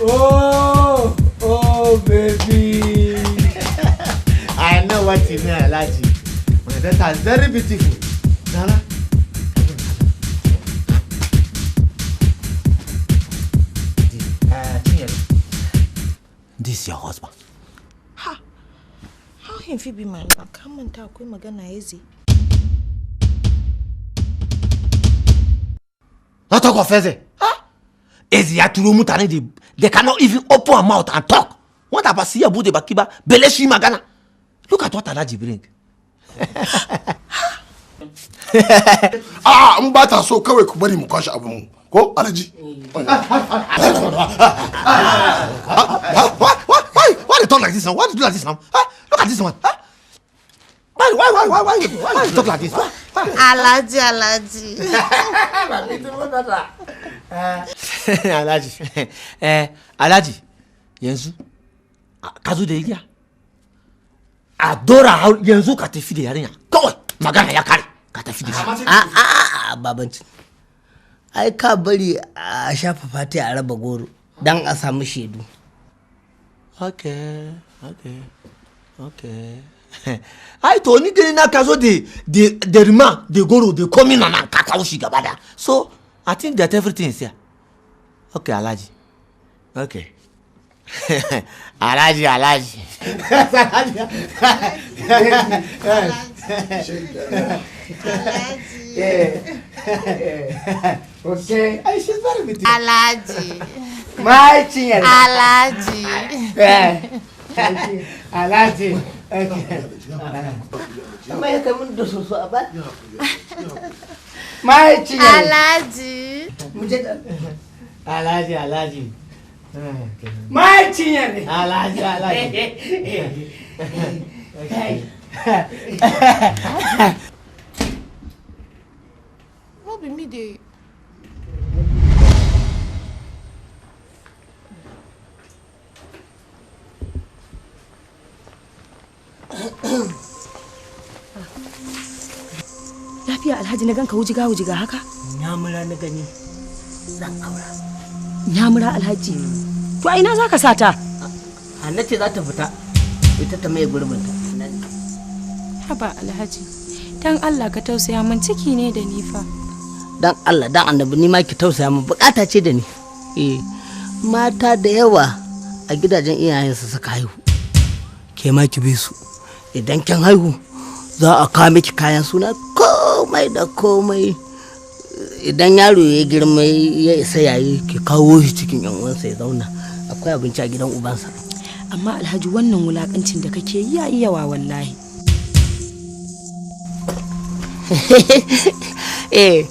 S17: Oh, oh, baby.
S8: I know what you mean, Alhaji. My daughter is very beautiful. Nana. This is your husband.
S14: Ha! How him fit be my husband? Ka manta akwai magana Eze.
S8: Not talk of Eze. Huh? Eze ya turo mutane they cannot even open her mouth and talk. What about siya bude baki ba? Bele shi magana. Look at what Alhaji bring.
S16: Ah, in ba ta so kawai ku bari mu kwashe abin mu. Ko Alhaji?
S8: Why they talk like this now? Why they do like this now? Huh? Look at this one. Huh? Why they talk like this? Why?
S14: Alhaji, Alhaji.
S8: Alhaji. Alhaji, yanzu ka zo da igiya. A dora yanzu ka tafi da yarinya. Kawai magana ya kare ka tafi da shi.
S4: A babanci. Ai ka bari a shafa fati a raba goro dan a samu shaidu.
S8: Okay. Ai to ni gani na ka zo da rima da goro da komi na nan ka kawo shi gaba da. So I think that everything is here. Okay, Alhaji. Okay. Alhaji, Alhaji.
S17: Okay.
S8: Ai, she's very beautiful.
S14: Alhaji.
S17: My Chinyere.
S14: Alhaji.
S17: Alhaji. Okay.
S4: Amma ya kai mun da soso a ba.
S17: My Chinyere.
S14: Alhaji.
S4: Mu je da
S6: Alhaji, Alhaji.
S4: Mai cinya ne.
S6: Alhaji, Alhaji.
S14: No be me dey.
S25: Lafiya Alhaji, na ganka wujiga wujiga haka?
S4: Nyamura na gani zan aura.
S25: Nyamura Alhaji? To a ina zaka sa ta?
S4: Hanna ce za ta fita, ita ta mai gurbinta.
S7: Haba Alhaji, dan Allah ka tausaya min, ciki ne da ni fa.
S4: Dan Allah dan annabi, ni ma ki tausaya min, bukata ce da ni. Eh, mata da yawa a gidajen iyayensu suka haihu. Ke ma ki bi su. Idan kin haihu za a kawo miki kayan suna, komai da komai. Idan yaro ya girma ya isa yayi, ki kawo shi cikin yan uwansa ya zauna. Akwai abinci a gidan ubansa.
S25: Amma Alhaji, wannan wulakancin da kake yi yayi yawa wallahi.
S4: Eh,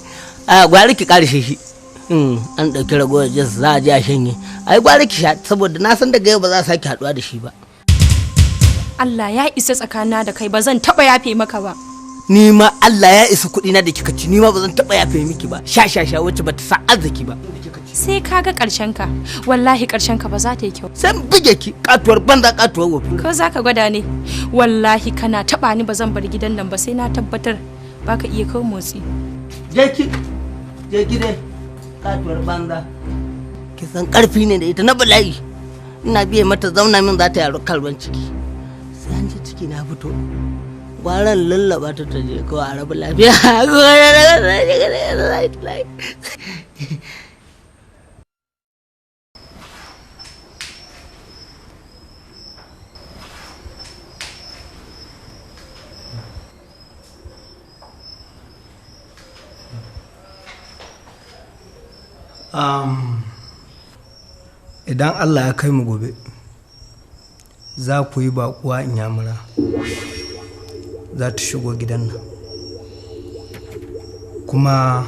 S4: a gwari ki karshe shi. An ɗauki ragowar jins za a je a shanye. Ai gwari ki sha, saboda na san daga yau ba za a sake haɗuwa da shi ba.
S7: Allah ya isa tsakanina da kai, ba zan taɓa yafe maka ba.
S4: Ni ma Allah ya isa kuɗi na da kika ci, ni ma ba zan taɓa yafe miki ba. Sha sha sha wacce bata sa arziki ba.
S7: Sai ka ga ƙarshen ka, wallahi ƙarshen ka ba za ta yi kyau.
S4: Sai buge ki, katuwar banza katuwar wofi.
S7: Ko za ka gwada ne? Wallahi kana taɓa ni ba zan bar gidan nan ba sai na tabbatar baka iya kawo motsi.
S4: Je ki, je ki dai, katuwar banza. Ki san ƙarfi ne da ita na bala'i. Ina biye mata zauna min za ta yaro kalban ciki. Sai an ji ciki na fito. Gwaran lallaba ta ta je kawai a rabu lafiya.
S6: Idan Allah ya kai mu gobe, za ku yi baƙuwa inyamura za ta shigo gidan nan, kuma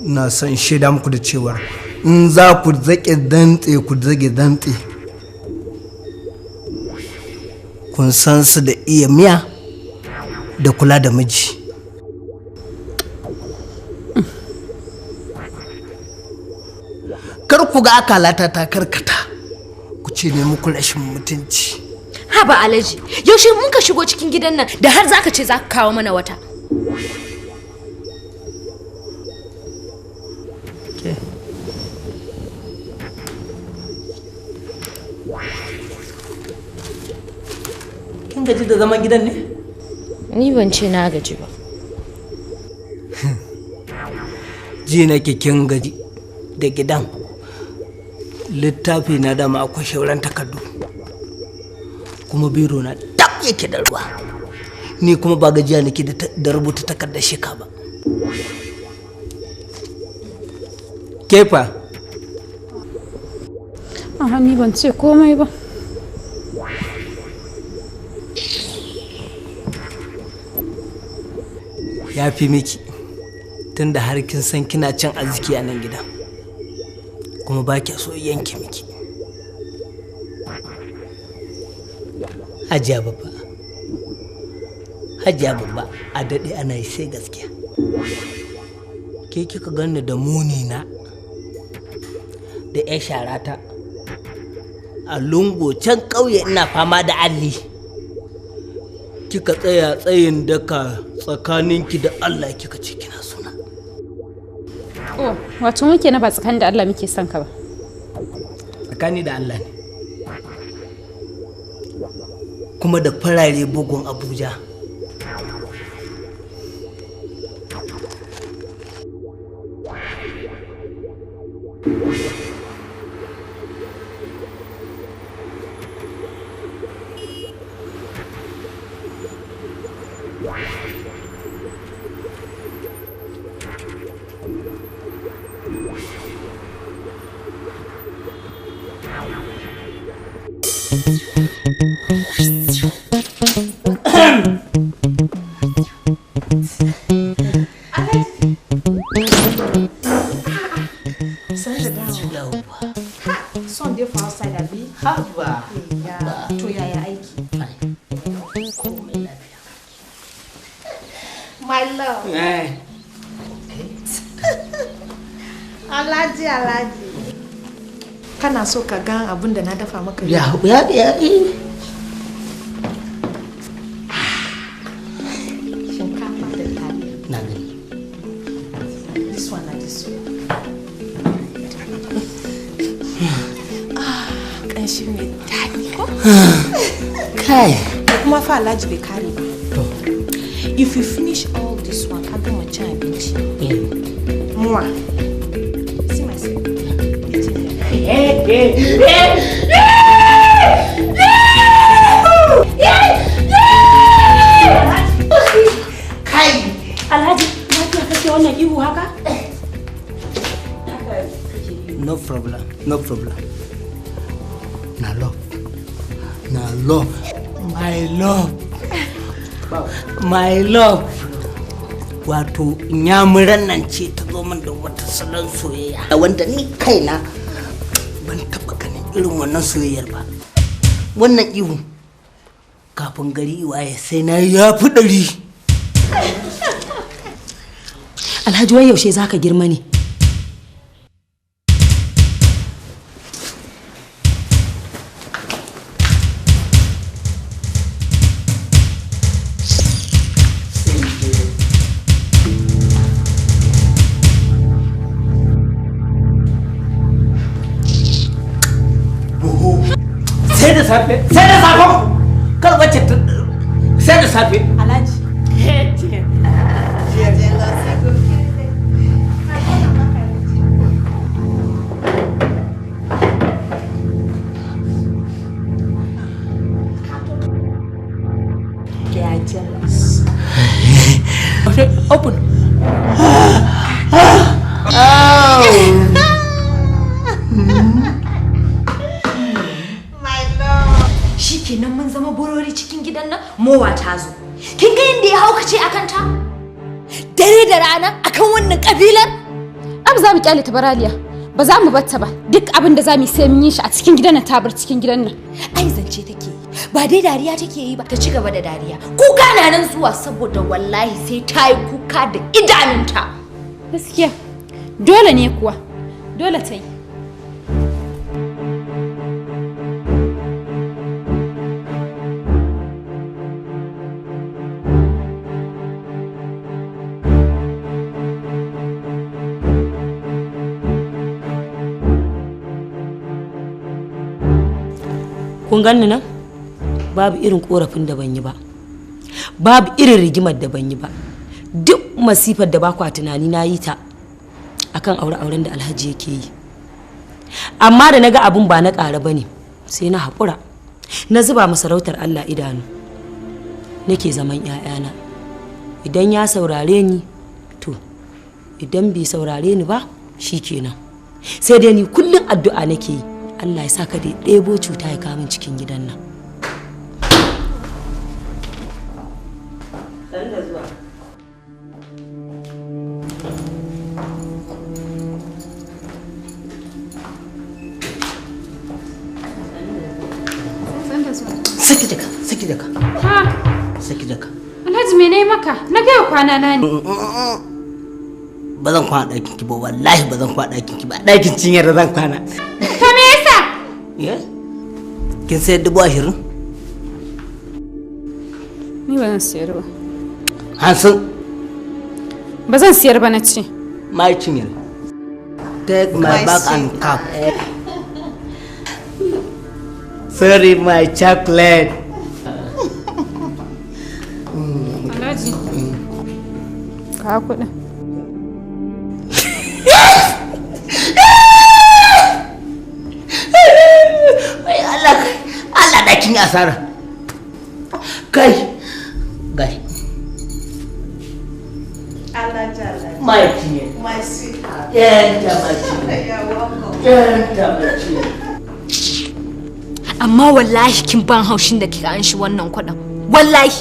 S6: na son shaida muku da cewar in za ku zaƙe dantse, ku zage dantse. Kun san su da iya miya da kula da miji.
S4: Kar ku ga akalata ta karkata ku ce ne muku rashin mutunci.
S23: Haba Alhaji, yaushe mun ka shigo cikin gidan nan da har zaka ce zaka kawo mana wata?
S4: Ke. Kin gaji da zaman gidan ne?
S23: Ni ban ce na gaji ba.
S4: Ji nake kin gaji da gidan. Littafi na dama akwai shauran takardu, kuma biro na dab yake da ruwa. Ni kuma ba gajiya nake da rubuta takardar shika ba. Kefa.
S9: Aha, ni ban ce komai ba.
S4: Ya fi miki, tunda har kin san kina cin arziki a nan gidan, kuma ba kya so yanke miki. Hajiya babba, Hajiya babba, a daɗe ana yi sai gaskiya. Ke kika ganni da muni na da 'yan sharata a lungu can ƙauye ina fama da alli. Kika tsaya tsayin daka tsakaninki da Allah kika ce kina suna.
S9: Oh, wato muke na ba tsakanin da Allah muke son ka ba.
S4: Tsakani da Allah ne. Kuma da farare bugun Abuja.
S14: San da dawo. Ha, son dai for outside abi.
S4: Haba.
S14: Ya, to yaya aiki?
S4: Komai lafiya.
S14: My love.
S4: Eh.
S14: Alhaji, Alhaji. Kana so ka gan abin da na dafa maka
S4: Ya, ya, ya.
S14: Shinkafa da taliya.
S4: Na gani.
S14: This one na this one. Ah, kanshi mai daɗi ko?
S4: Kai.
S14: Kuma fa Alhaji bai kare ba. If you finish all this one, ka gama cin abinci. Muwa. See myself.
S4: Kai.
S25: Alhaji, lafiya kake wannan ihu haka?
S4: No problem, no problem. Na love. Na love. My love. My love. Wato inyamuran nan ce ta zo min da wata salon soyayya wanda ni kaina ban taɓa ganin irin wannan soyayyar ba. Wannan ihu kafin gari waye sai na yafi 100.
S25: Alhaji wai yaushe zaka girma ne?
S4: Sai da safe, sai da safe, kar wacce ta sai da safe.
S14: Alhaji.
S25: They are jealous.
S4: Okay, open.
S23: Shikenan mun zama borori cikin gidan nan mowa ta zo. Kin ga yadda ya haukace akan ta? Dare da rana akan wannan kabilar?
S9: Ab za mu kyale ta baraliya. Ba za mu batta ba. Duk abin da za mu yi sai mun yi shi a cikin gidan nan ta bar cikin gidan nan.
S23: Ai zance take yi. Ba dai dariya take yi ba, ta ci gaba da dariya. Kuka na nan zuwa saboda wallahi sai ta yi kuka da idanunta.
S9: Gaskiya. Dole ne kuwa. Dole ta yi.
S25: Kun ganni nan? Babu irin korafin da ban yi ba. Babu irin rigimar da ban yi ba. Duk masifar da ba kwa tunani na yi ta akan aure-auren da Alhaji yake yi. Amma da naga abun ba na ƙara bane, sai na haƙura. Na zuba masarautar Allah idanu. Nake zaman 'ya'yana. Idan ya saurare ni, to idan bai saurare ni ba, shikenan. Sai dai ni kullum addu'a nake yi. Allah ya sa ka da ɗebo cuta ya kamun cikin gidan nan.
S4: Saki jaka, saki jaka.
S9: Ha,
S4: Saki jaka.
S9: Alhaji me nayi maka? Na gaya kwana na ne.
S4: Ba zan kwana ɗakin ki ba, wallahi ba zan kwana ɗakin ki ba. Ɗakin cinyar da zan kwana.
S9: To me yasa?
S4: Ye? Kin sayar 20,000?
S9: Ni ba zan sayar ba.
S4: 50.
S9: Ba zan siyar ba na ce.
S4: My cinyar. Take my bag and cup. Sorry, my chocolate.
S9: Alhaji. Ka kuɗin.
S4: Wai Allah, Allah da kin yi asara. Kai, gai.
S14: Alhaji, Alhaji.
S4: My cinyar.
S14: My sweetheart.
S4: Yanta my cinyar.
S14: You're welcome.
S4: Yanta my cinyar.
S23: Amma wallahi kin ban haushin da kika anshi wannan kuɗin. Wallahi.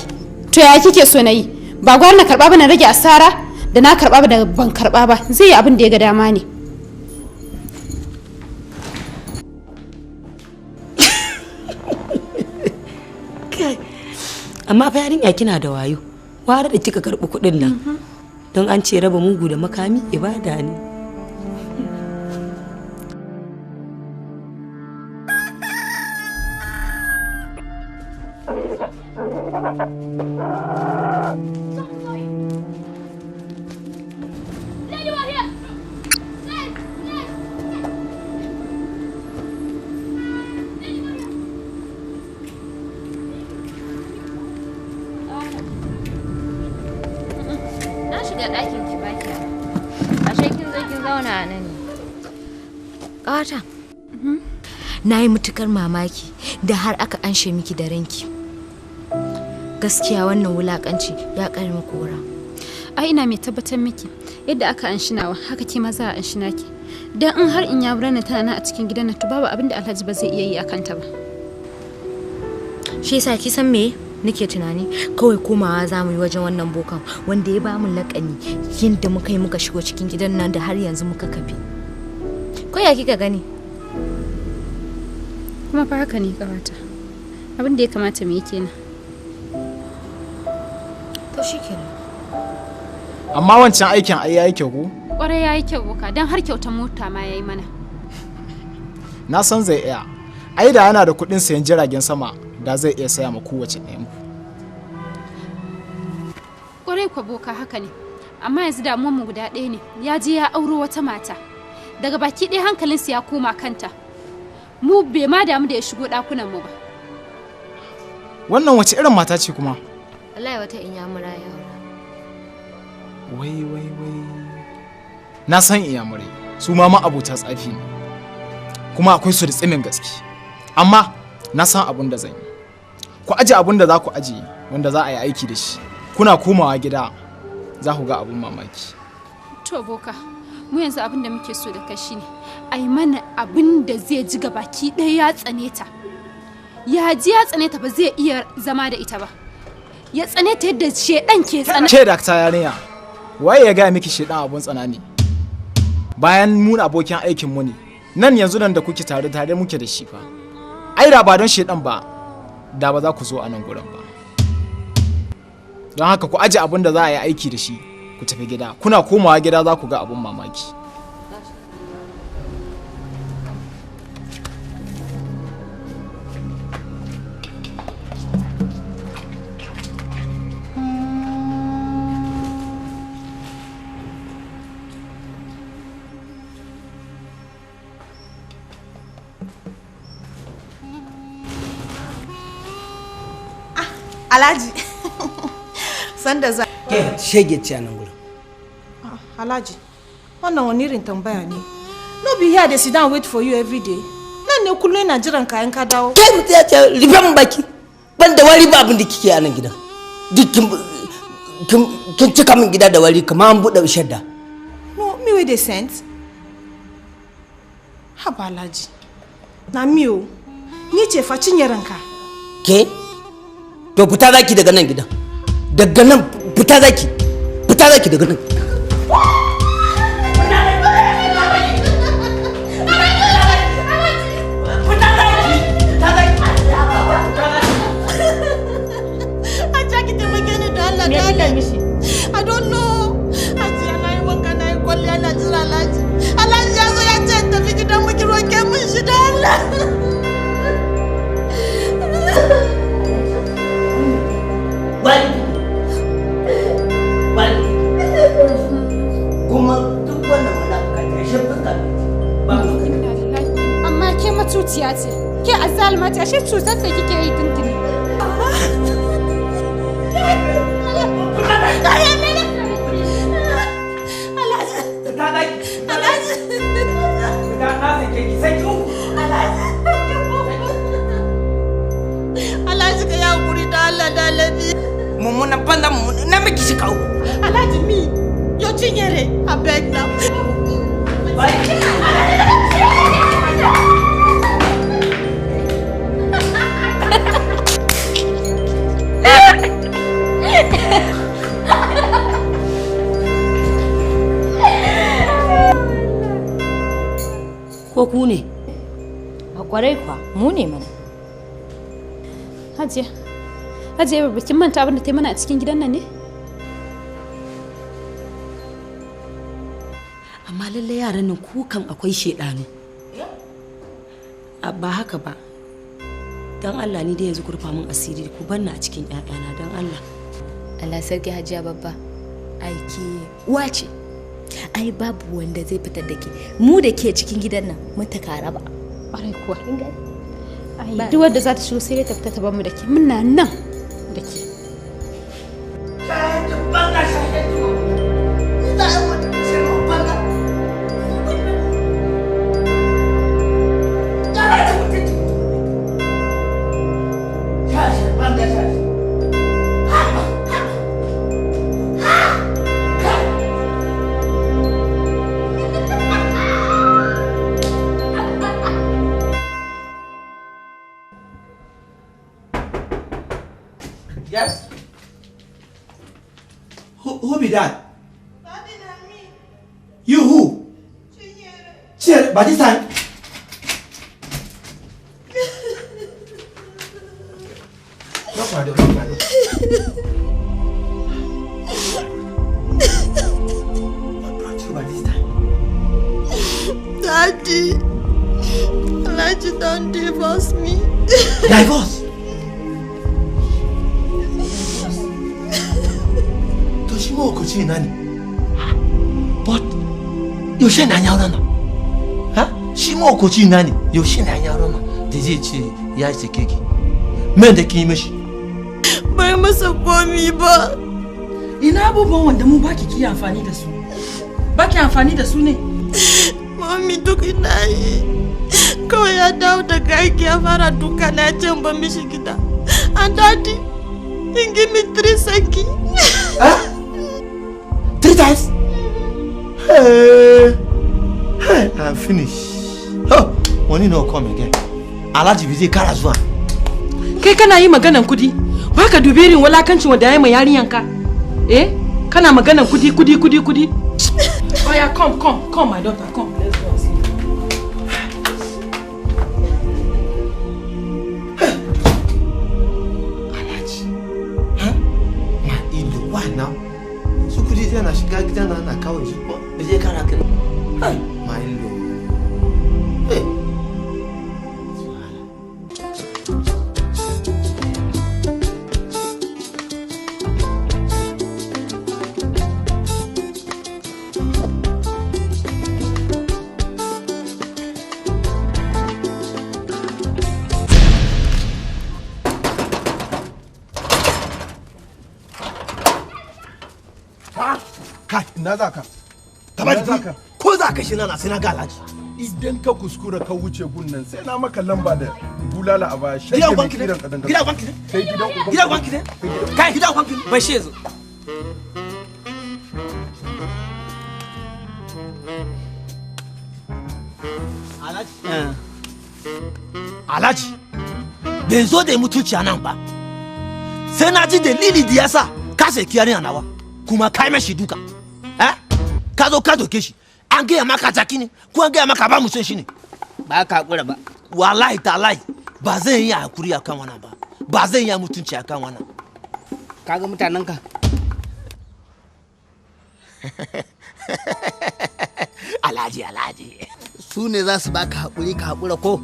S9: To ya kike so na yi? Ba gwara na karɓa ba na rage asara? Da na karɓa ba da ban karɓa ba zai yi abin da ya ga dama ne.
S25: Amma fa yarinya kina da wayo. Ware da kika karɓi kuɗin nan. Don an ce raba mugu da makami ibada ne.
S23: Na shiga ɗakin ki baki. Ashe kin zo kin zauna a nan ne. Ƙawata. Na yi matukar mamaki da har aka anshe miki da ranki. Gaskiya wannan wulakanci ya ƙare muku wura.
S9: Ai ina mai tabbatar miki yadda aka anshi nawa haka ke ma za a anshi naki. Dan in har in ya na tana nan a cikin gidan nan to babu abin da Alhaji ba zai iya yi akan ta ba.
S23: Shi yasa ki san me nake tunani kawai komawa za mu yi wajen wannan bokan wanda ya bamu lakani yadda muka yi muka shigo cikin gidan nan da har yanzu muka kafe. Ko ya kika gani?
S9: Kuma fa haka ne kawata. Abin da ya kamata mu yi kenan.
S23: To shikenan.
S13: Amma wancan aikin ai yayi kyau ko?
S9: Kwarai yayi kyau boka dan har kyautar mota ma yayi mana.
S13: Na san zai iya. Ai da yana da kuɗin sayan jiragen sama da zai iya saya ma kowace ɗayan ku.
S9: Kwarai kwa boka haka ne. Amma yanzu damuwar mu guda ɗaya ne. Ya je ya auro wata mata. Daga baki ɗaya hankalinsa ya koma kanta. Mu bai ma damu da ya shigo ɗakunan mu ba.
S13: Wannan wace irin mata ce kuma?
S23: Wallahi wata inyamura ya aura.
S13: Wai wai wai. Na san inyamurai su ma ma'abota tsafi ne. Kuma akwai su da tsimin gaske. Amma na san abun da zan yi. Ku aje abun da za ku aje wanda za a yi aiki da shi. Kuna komawa gida za ku ga abun mamaki.
S9: To boka, mu yanzu abin da muke so da kai shine a yi mana abin da zai ji baki ɗaya ya tsane ta. Ya ji ya tsane ta ba zai iya zama da ita ba. Ya tsane ta yadda shedan ke tsana.
S13: Ke dakta yarinya, waye ya gaya miki shedan abun tsana ne? Bayan mun abokin aikin mu ne, nan yanzu nan da kuke tare tare muke da shi fa. Ai da ba don shedan ba, da ba za ku zo a nan gurin ba. Don haka ku aje abun da za a yi aiki da shi, ku tafi gida. Kuna komawa gida za ku ga abun mamaki.
S14: Alhaji. Sanda za.
S4: Ke shege ce a nan gurin.
S14: Alhaji, wannan wani irin tambaya ne. No be here dey sit down wait for you every day. Nan ne kullum ina jiran ka in ka dawo.
S4: Ke mutu ya ce rufe min baki. Ban da wari ba abin da kike a nan gidan. Duk kin cika min gida da wari kamar an buɗe shadda.
S14: No, me wey dey sent. Haba Alhaji. Na mi o. Ni ce fa cinye ranka.
S4: Ke? To fita zaki daga nan gidan. Daga nan fita zaki. Fita zaki daga nan.
S14: I don't know. Hajiya na yi wanka na yi kwalliya na jira Alhaji. Alhaji ya zo ya ce in tafi gidan mu ki roke mun shi da Allah.
S4: Wani. Wani. Kuma duk wannan munafuka ce, ashe fuska ba fuska.
S9: Amma ke matuciya ce, ke azzalima ce, ashe cutar ta kike yi tuntuni.
S14: Alhaji ka yi hakuri da Allah da Alhaji.
S4: Mummunan banza mummunan na miki shi kawo.
S14: Alhaji mi, yo cinyere, abeg now.
S25: Ko ku ne?
S23: A kwarai kuwa mu ne mana.
S9: Hajiya, Hajiya ba kin manta abin da ta yi mana a cikin gidan nan ne?
S25: Amma lallai yaran nan kukan akwai shedanu. Ba haka ba. Dan Allah ni dai yanzu ku rufa min asiri ku banna a cikin ƴaƴana dan Allah.
S23: Allah sarki Hajiya babba. Aiki uwa ce. Ai babu wanda zai fitar da ke. Mu da ke cikin gidan nan mun ta kara ba.
S9: Ƙwarai kuwa. Ai duk wanda za ta shigo sai dai ta fita ta bar mu da ke. Muna nan da ke.
S8: Yes? Who be that?
S24: Daddy, na me.
S8: You who?
S24: Chinyere.
S8: Chinyere, by this time? Knock my door, knock my door. What brought you by this time?
S24: Daddy, Alhaji don't divorce me.
S8: Divorce? To shi mahaukaci ina ne? But yaushe na yi auren nan? Ha? Shi mahaukaci ina ne? Yaushe na yi auren nan? Da zai ce ya sake ki. Me da kin yi mishi?
S24: Bai masa komi ba.
S15: Ina abubuwan wanda mu baki ki amfani da su? Baki amfani da su ne?
S24: Mami duk ina yi. Kawai ya dawo daga aiki ya fara duka na ce in bar mishi gida. And daddy, he give me 3 saki.
S8: Huh? 3 times? Hey, hey, I'm finished. Oh, money no come again. Alhaji bai zai kara zuwa.
S15: Kai kana yi maganan kudi, baka dubi irin walakancin wanda ya yi ma yarinyanka. Eh? Kana maganan kudi, kudi, kudi, kudi. Oya, come, come, come, my daughter, come. Let's go and sleep.
S8: Alhaji, huh? Ma ido, why now? Su kudi yana shiga gidan nan na kawo shi kuma bai zai kara kai. Hey, ma ido. Hey.
S16: Kai, ina za ka?
S8: Ina za ka? Ko za ka shi na sai na ga Alhaji.
S16: Idan ka kuskura ka wuce gun nan sai na maka lamba da bulala a baya.
S8: Gidan ubanki ne? Gidan ubanki ne?
S16: Kai gidan ubanki.
S8: Gidan ubanki ne? Kai gidan ubanki ne?
S5: Bashe zo.
S8: Alhaji. Alhaji. Bai zo da mutunci a nan ba. Sai na ji dalili da yasa ka saki yarinya nawa kuma kai mashi duka. Eh? Ka zo ka doke shi. An gaya maka jaki ne ko an gaya maka ba mu son shi ne.
S4: Ba ka hakura ba.
S8: Wallahi tallahi ba zan yi hakuri akan wannan ba. Ba zan yi mutunci akan wannan.
S4: Kaga mutanen ka.
S8: Alhaji, Alhaji.
S4: Su ne za su baka hakuri ka hakura ko?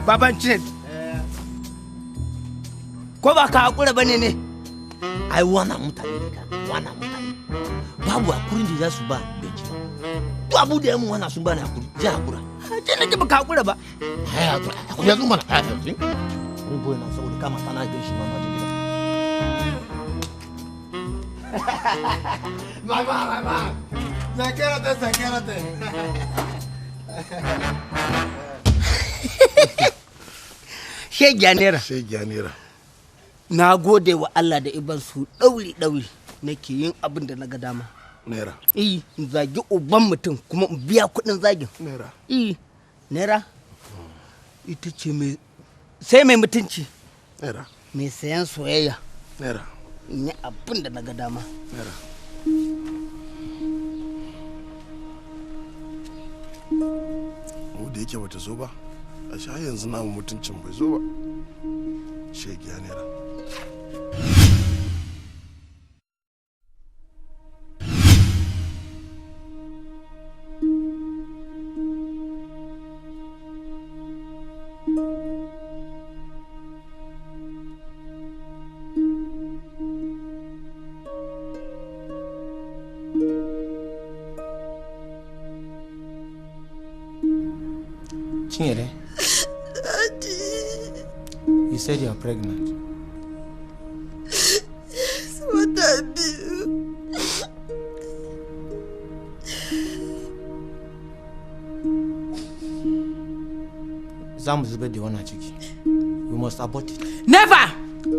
S4: Baban Chinet. Ko ba ka hakura ba ne ne?
S8: Ai wannan mutane ne ka, wannan mutane. Babu hakurin da za su ba benci ba. Duk abu da ya mun wannan sun bani hakuri, zai hakura.
S4: Ce nake baka hakura ba.
S8: Ai hakura, hakuri ya zo mana. Ai hakuri. Mun boye nan saboda kama tana gan shi ma na je gida.
S17: Mama, mama. Sakerate, sakerate.
S4: Shegiya naira.
S16: Shegiya naira.
S4: Na gode wa Allah da iban su ɗauri ɗauri nake yin abin da na ga dama.
S16: Naira.
S4: Eh, in zagi uban mutum kuma in biya kuɗin zagin.
S16: Naira.
S4: Eh, naira. Ita ce mai sai mai mutunci.
S16: Naira.
S4: Mai sayan soyayya.
S16: Naira.
S4: In yi abin da na ga dama.
S16: Naira. Mu da yake bata zo ba, a sha yanzu namu mutuncin bai zo ba. Shegiya naira.
S8: Chinyere.
S24: Daddy.
S8: You said you are pregnant.
S24: Yes, what I do?
S8: Za mu zubar da wannan ciki. We must abort it.
S15: Never!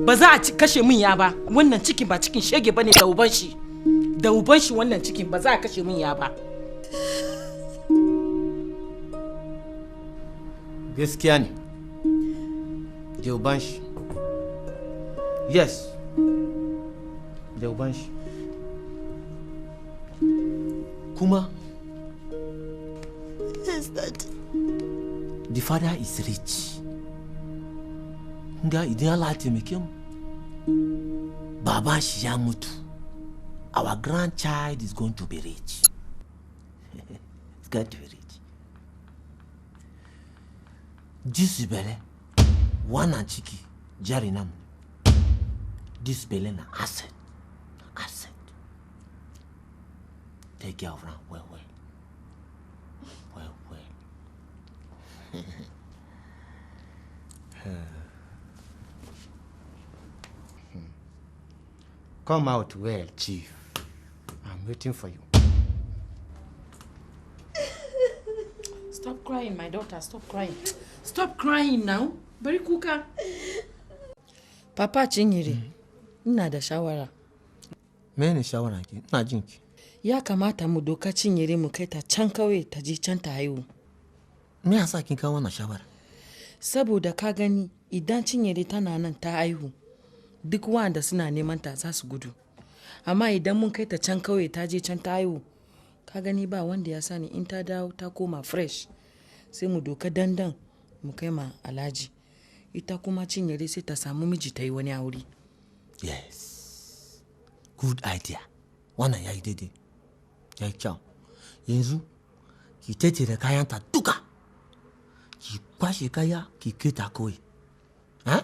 S15: Ba za a kashe min ya ba. Wannan cikin ba cikin shege bane da uban shi. Da uban shi wannan cikin ba za a kashe min ya ba.
S8: Gaskiya ne. Da uban shi. Yes. Da uban shi. Kuma.
S24: Yes, Daddy.
S8: The father is rich. Nga idan Allah ya taimake mu, baban shi ya mutu. Our grandchild is going to be rich. It's going to be rich. This belle, wannan ciki jari namu. This belle na asset. Asset. Take care of her well, well. Well, well. Come out well, Chief. I'm waiting for you.
S15: Stop crying, my daughter. Stop crying. Stop crying now. Bari kuka. Papa Chinyere, ina da shawara.
S8: Mene shawara ki? Ina jin ki.
S15: Ya kamata mu doka Chinyere mu kai ta can kauye ta je can ta haihu.
S8: Me yasa kin kawo wannan shawara?
S15: Saboda ka gani idan Chinyere tana nan ta haihu, duk wanda suna neman ta za su gudu. Amma idan mun kai ta can kauye ta je can ta haihu, ka gani ba wanda ya sani in ta dawo ta koma fresh. Sai mu doka dandan mu kai ma Alhaji. Ita kuma Chinyere sai ta samu miji ta yi wani aure.
S8: Yes. Good idea. Wannan ya yi daidai. Ya yi kyau. Yanzu ki tattara kayanta duka. Ki kwashe kaya ki kai ta kauye. Ha?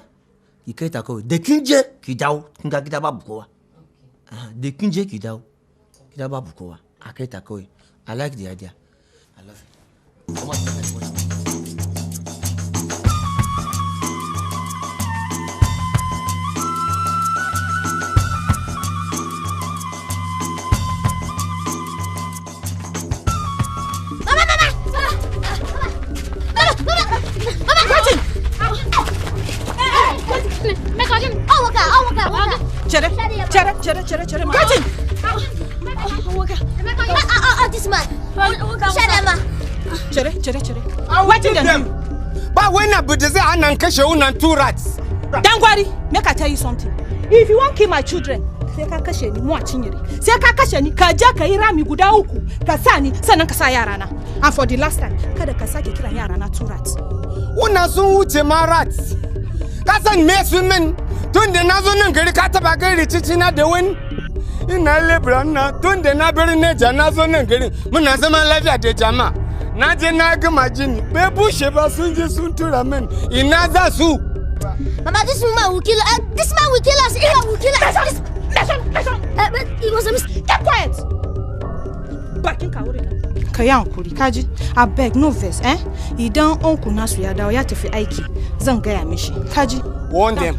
S8: Ki kai ta kauye. Da kin je ki dawo, kin ga gida babu kowa. Da kin je ki dawo, gida babu kowa. A kai ta kauye. I like the idea. I love it. Come on, let's go.
S24: Mama, mama! Mama, mama! Mama!
S15: Martin! Chere, chere, chere, chere, chere. Martin!
S24: This man.
S15: Chere, chere, chere. Wetin dem do?
S18: Ba wani abu da zai hana kashe wannan two rats.
S15: Dangwari, make I tell you something. If you wan kill my children, sai ka kashe ni mu a Chinyere. Sai ka kashe ni, ka je ka yi rami guda uku, ka sa ni, sannan ka sa yarana. And for the last time, kada ka sake kiran yarana two rats.
S18: Wannan sun wuce ma rats. Ka san me su min? Tun da na zo nan gari ka taba gan rikici na da wani. Ina lebura na tun da na bari Neja na zo nan gari muna zaman lafiya da jama'a. Na je na gama jini bai bushe ba sun je sun tura min ina za su.
S24: Mama, this man will kill us. This man will kill us. He will kill us. It was a mistake.
S14: Keep quiet. Bakin ka wurin nan. Ka yi hankuri, ka ji? Abeg, no vex, eh? Idan uncle nasu ya dawo ya tafi aiki, zan gaya mishi. Ka ji?
S18: Warn them.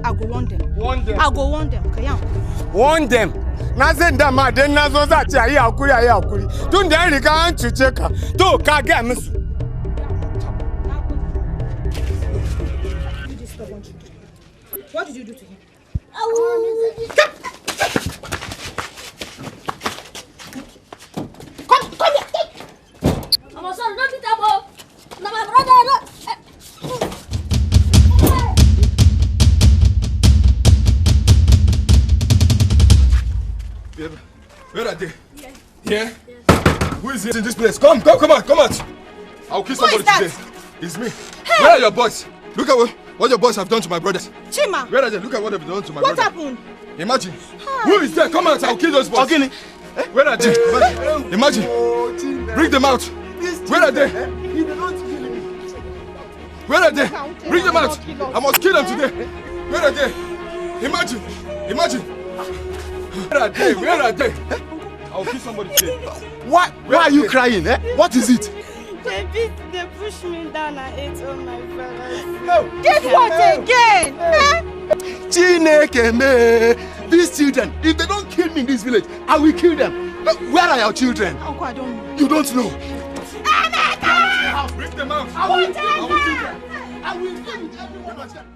S14: I go warn them.
S18: Warn them.
S14: I go warn them. Ka yi hankuri.
S18: Warn them. Na san dama dan na zo za a ce a yi hakuri a yi hakuri. Tun da an riga an cuce ka, to ka gaya musu.
S14: What did you do to him?
S24: Come, come here. Mama, sorry, don't beat up. No, my brother, no.
S16: Babe, where are they? Yeah. Here? Yeah. Who is in this place? Come, come, come out, come out. I'll kill somebody today. It's me. Hey. Where are your boys? Look at
S3: What your boys have done to my brothers.
S14: Chima.
S3: Where are they? Look at what they've done to my
S14: What
S3: brother.
S14: happened?
S3: Imagine. Who is there? Come out, I'll kill those boys.
S16: Ogini.
S3: Where are they? Imagine. Bring them out. Where are they? Where are they? Bring them out. I must kill them today. Where are they? Imagine. Imagine. Where are they? Where are they? I'll kill somebody today.
S16: Why are you crying? Eh? What is it?
S24: They beat, they pushed me down and ate all my brothers.
S14: Did what again? Eh?
S16: Chineke me. These children, if they don't kill me in this village, I will kill them. But where are your children?
S14: Uncle, I don't know.
S16: You don't know.
S3: Bring them out.
S16: I will kill them. I will kill every one of them.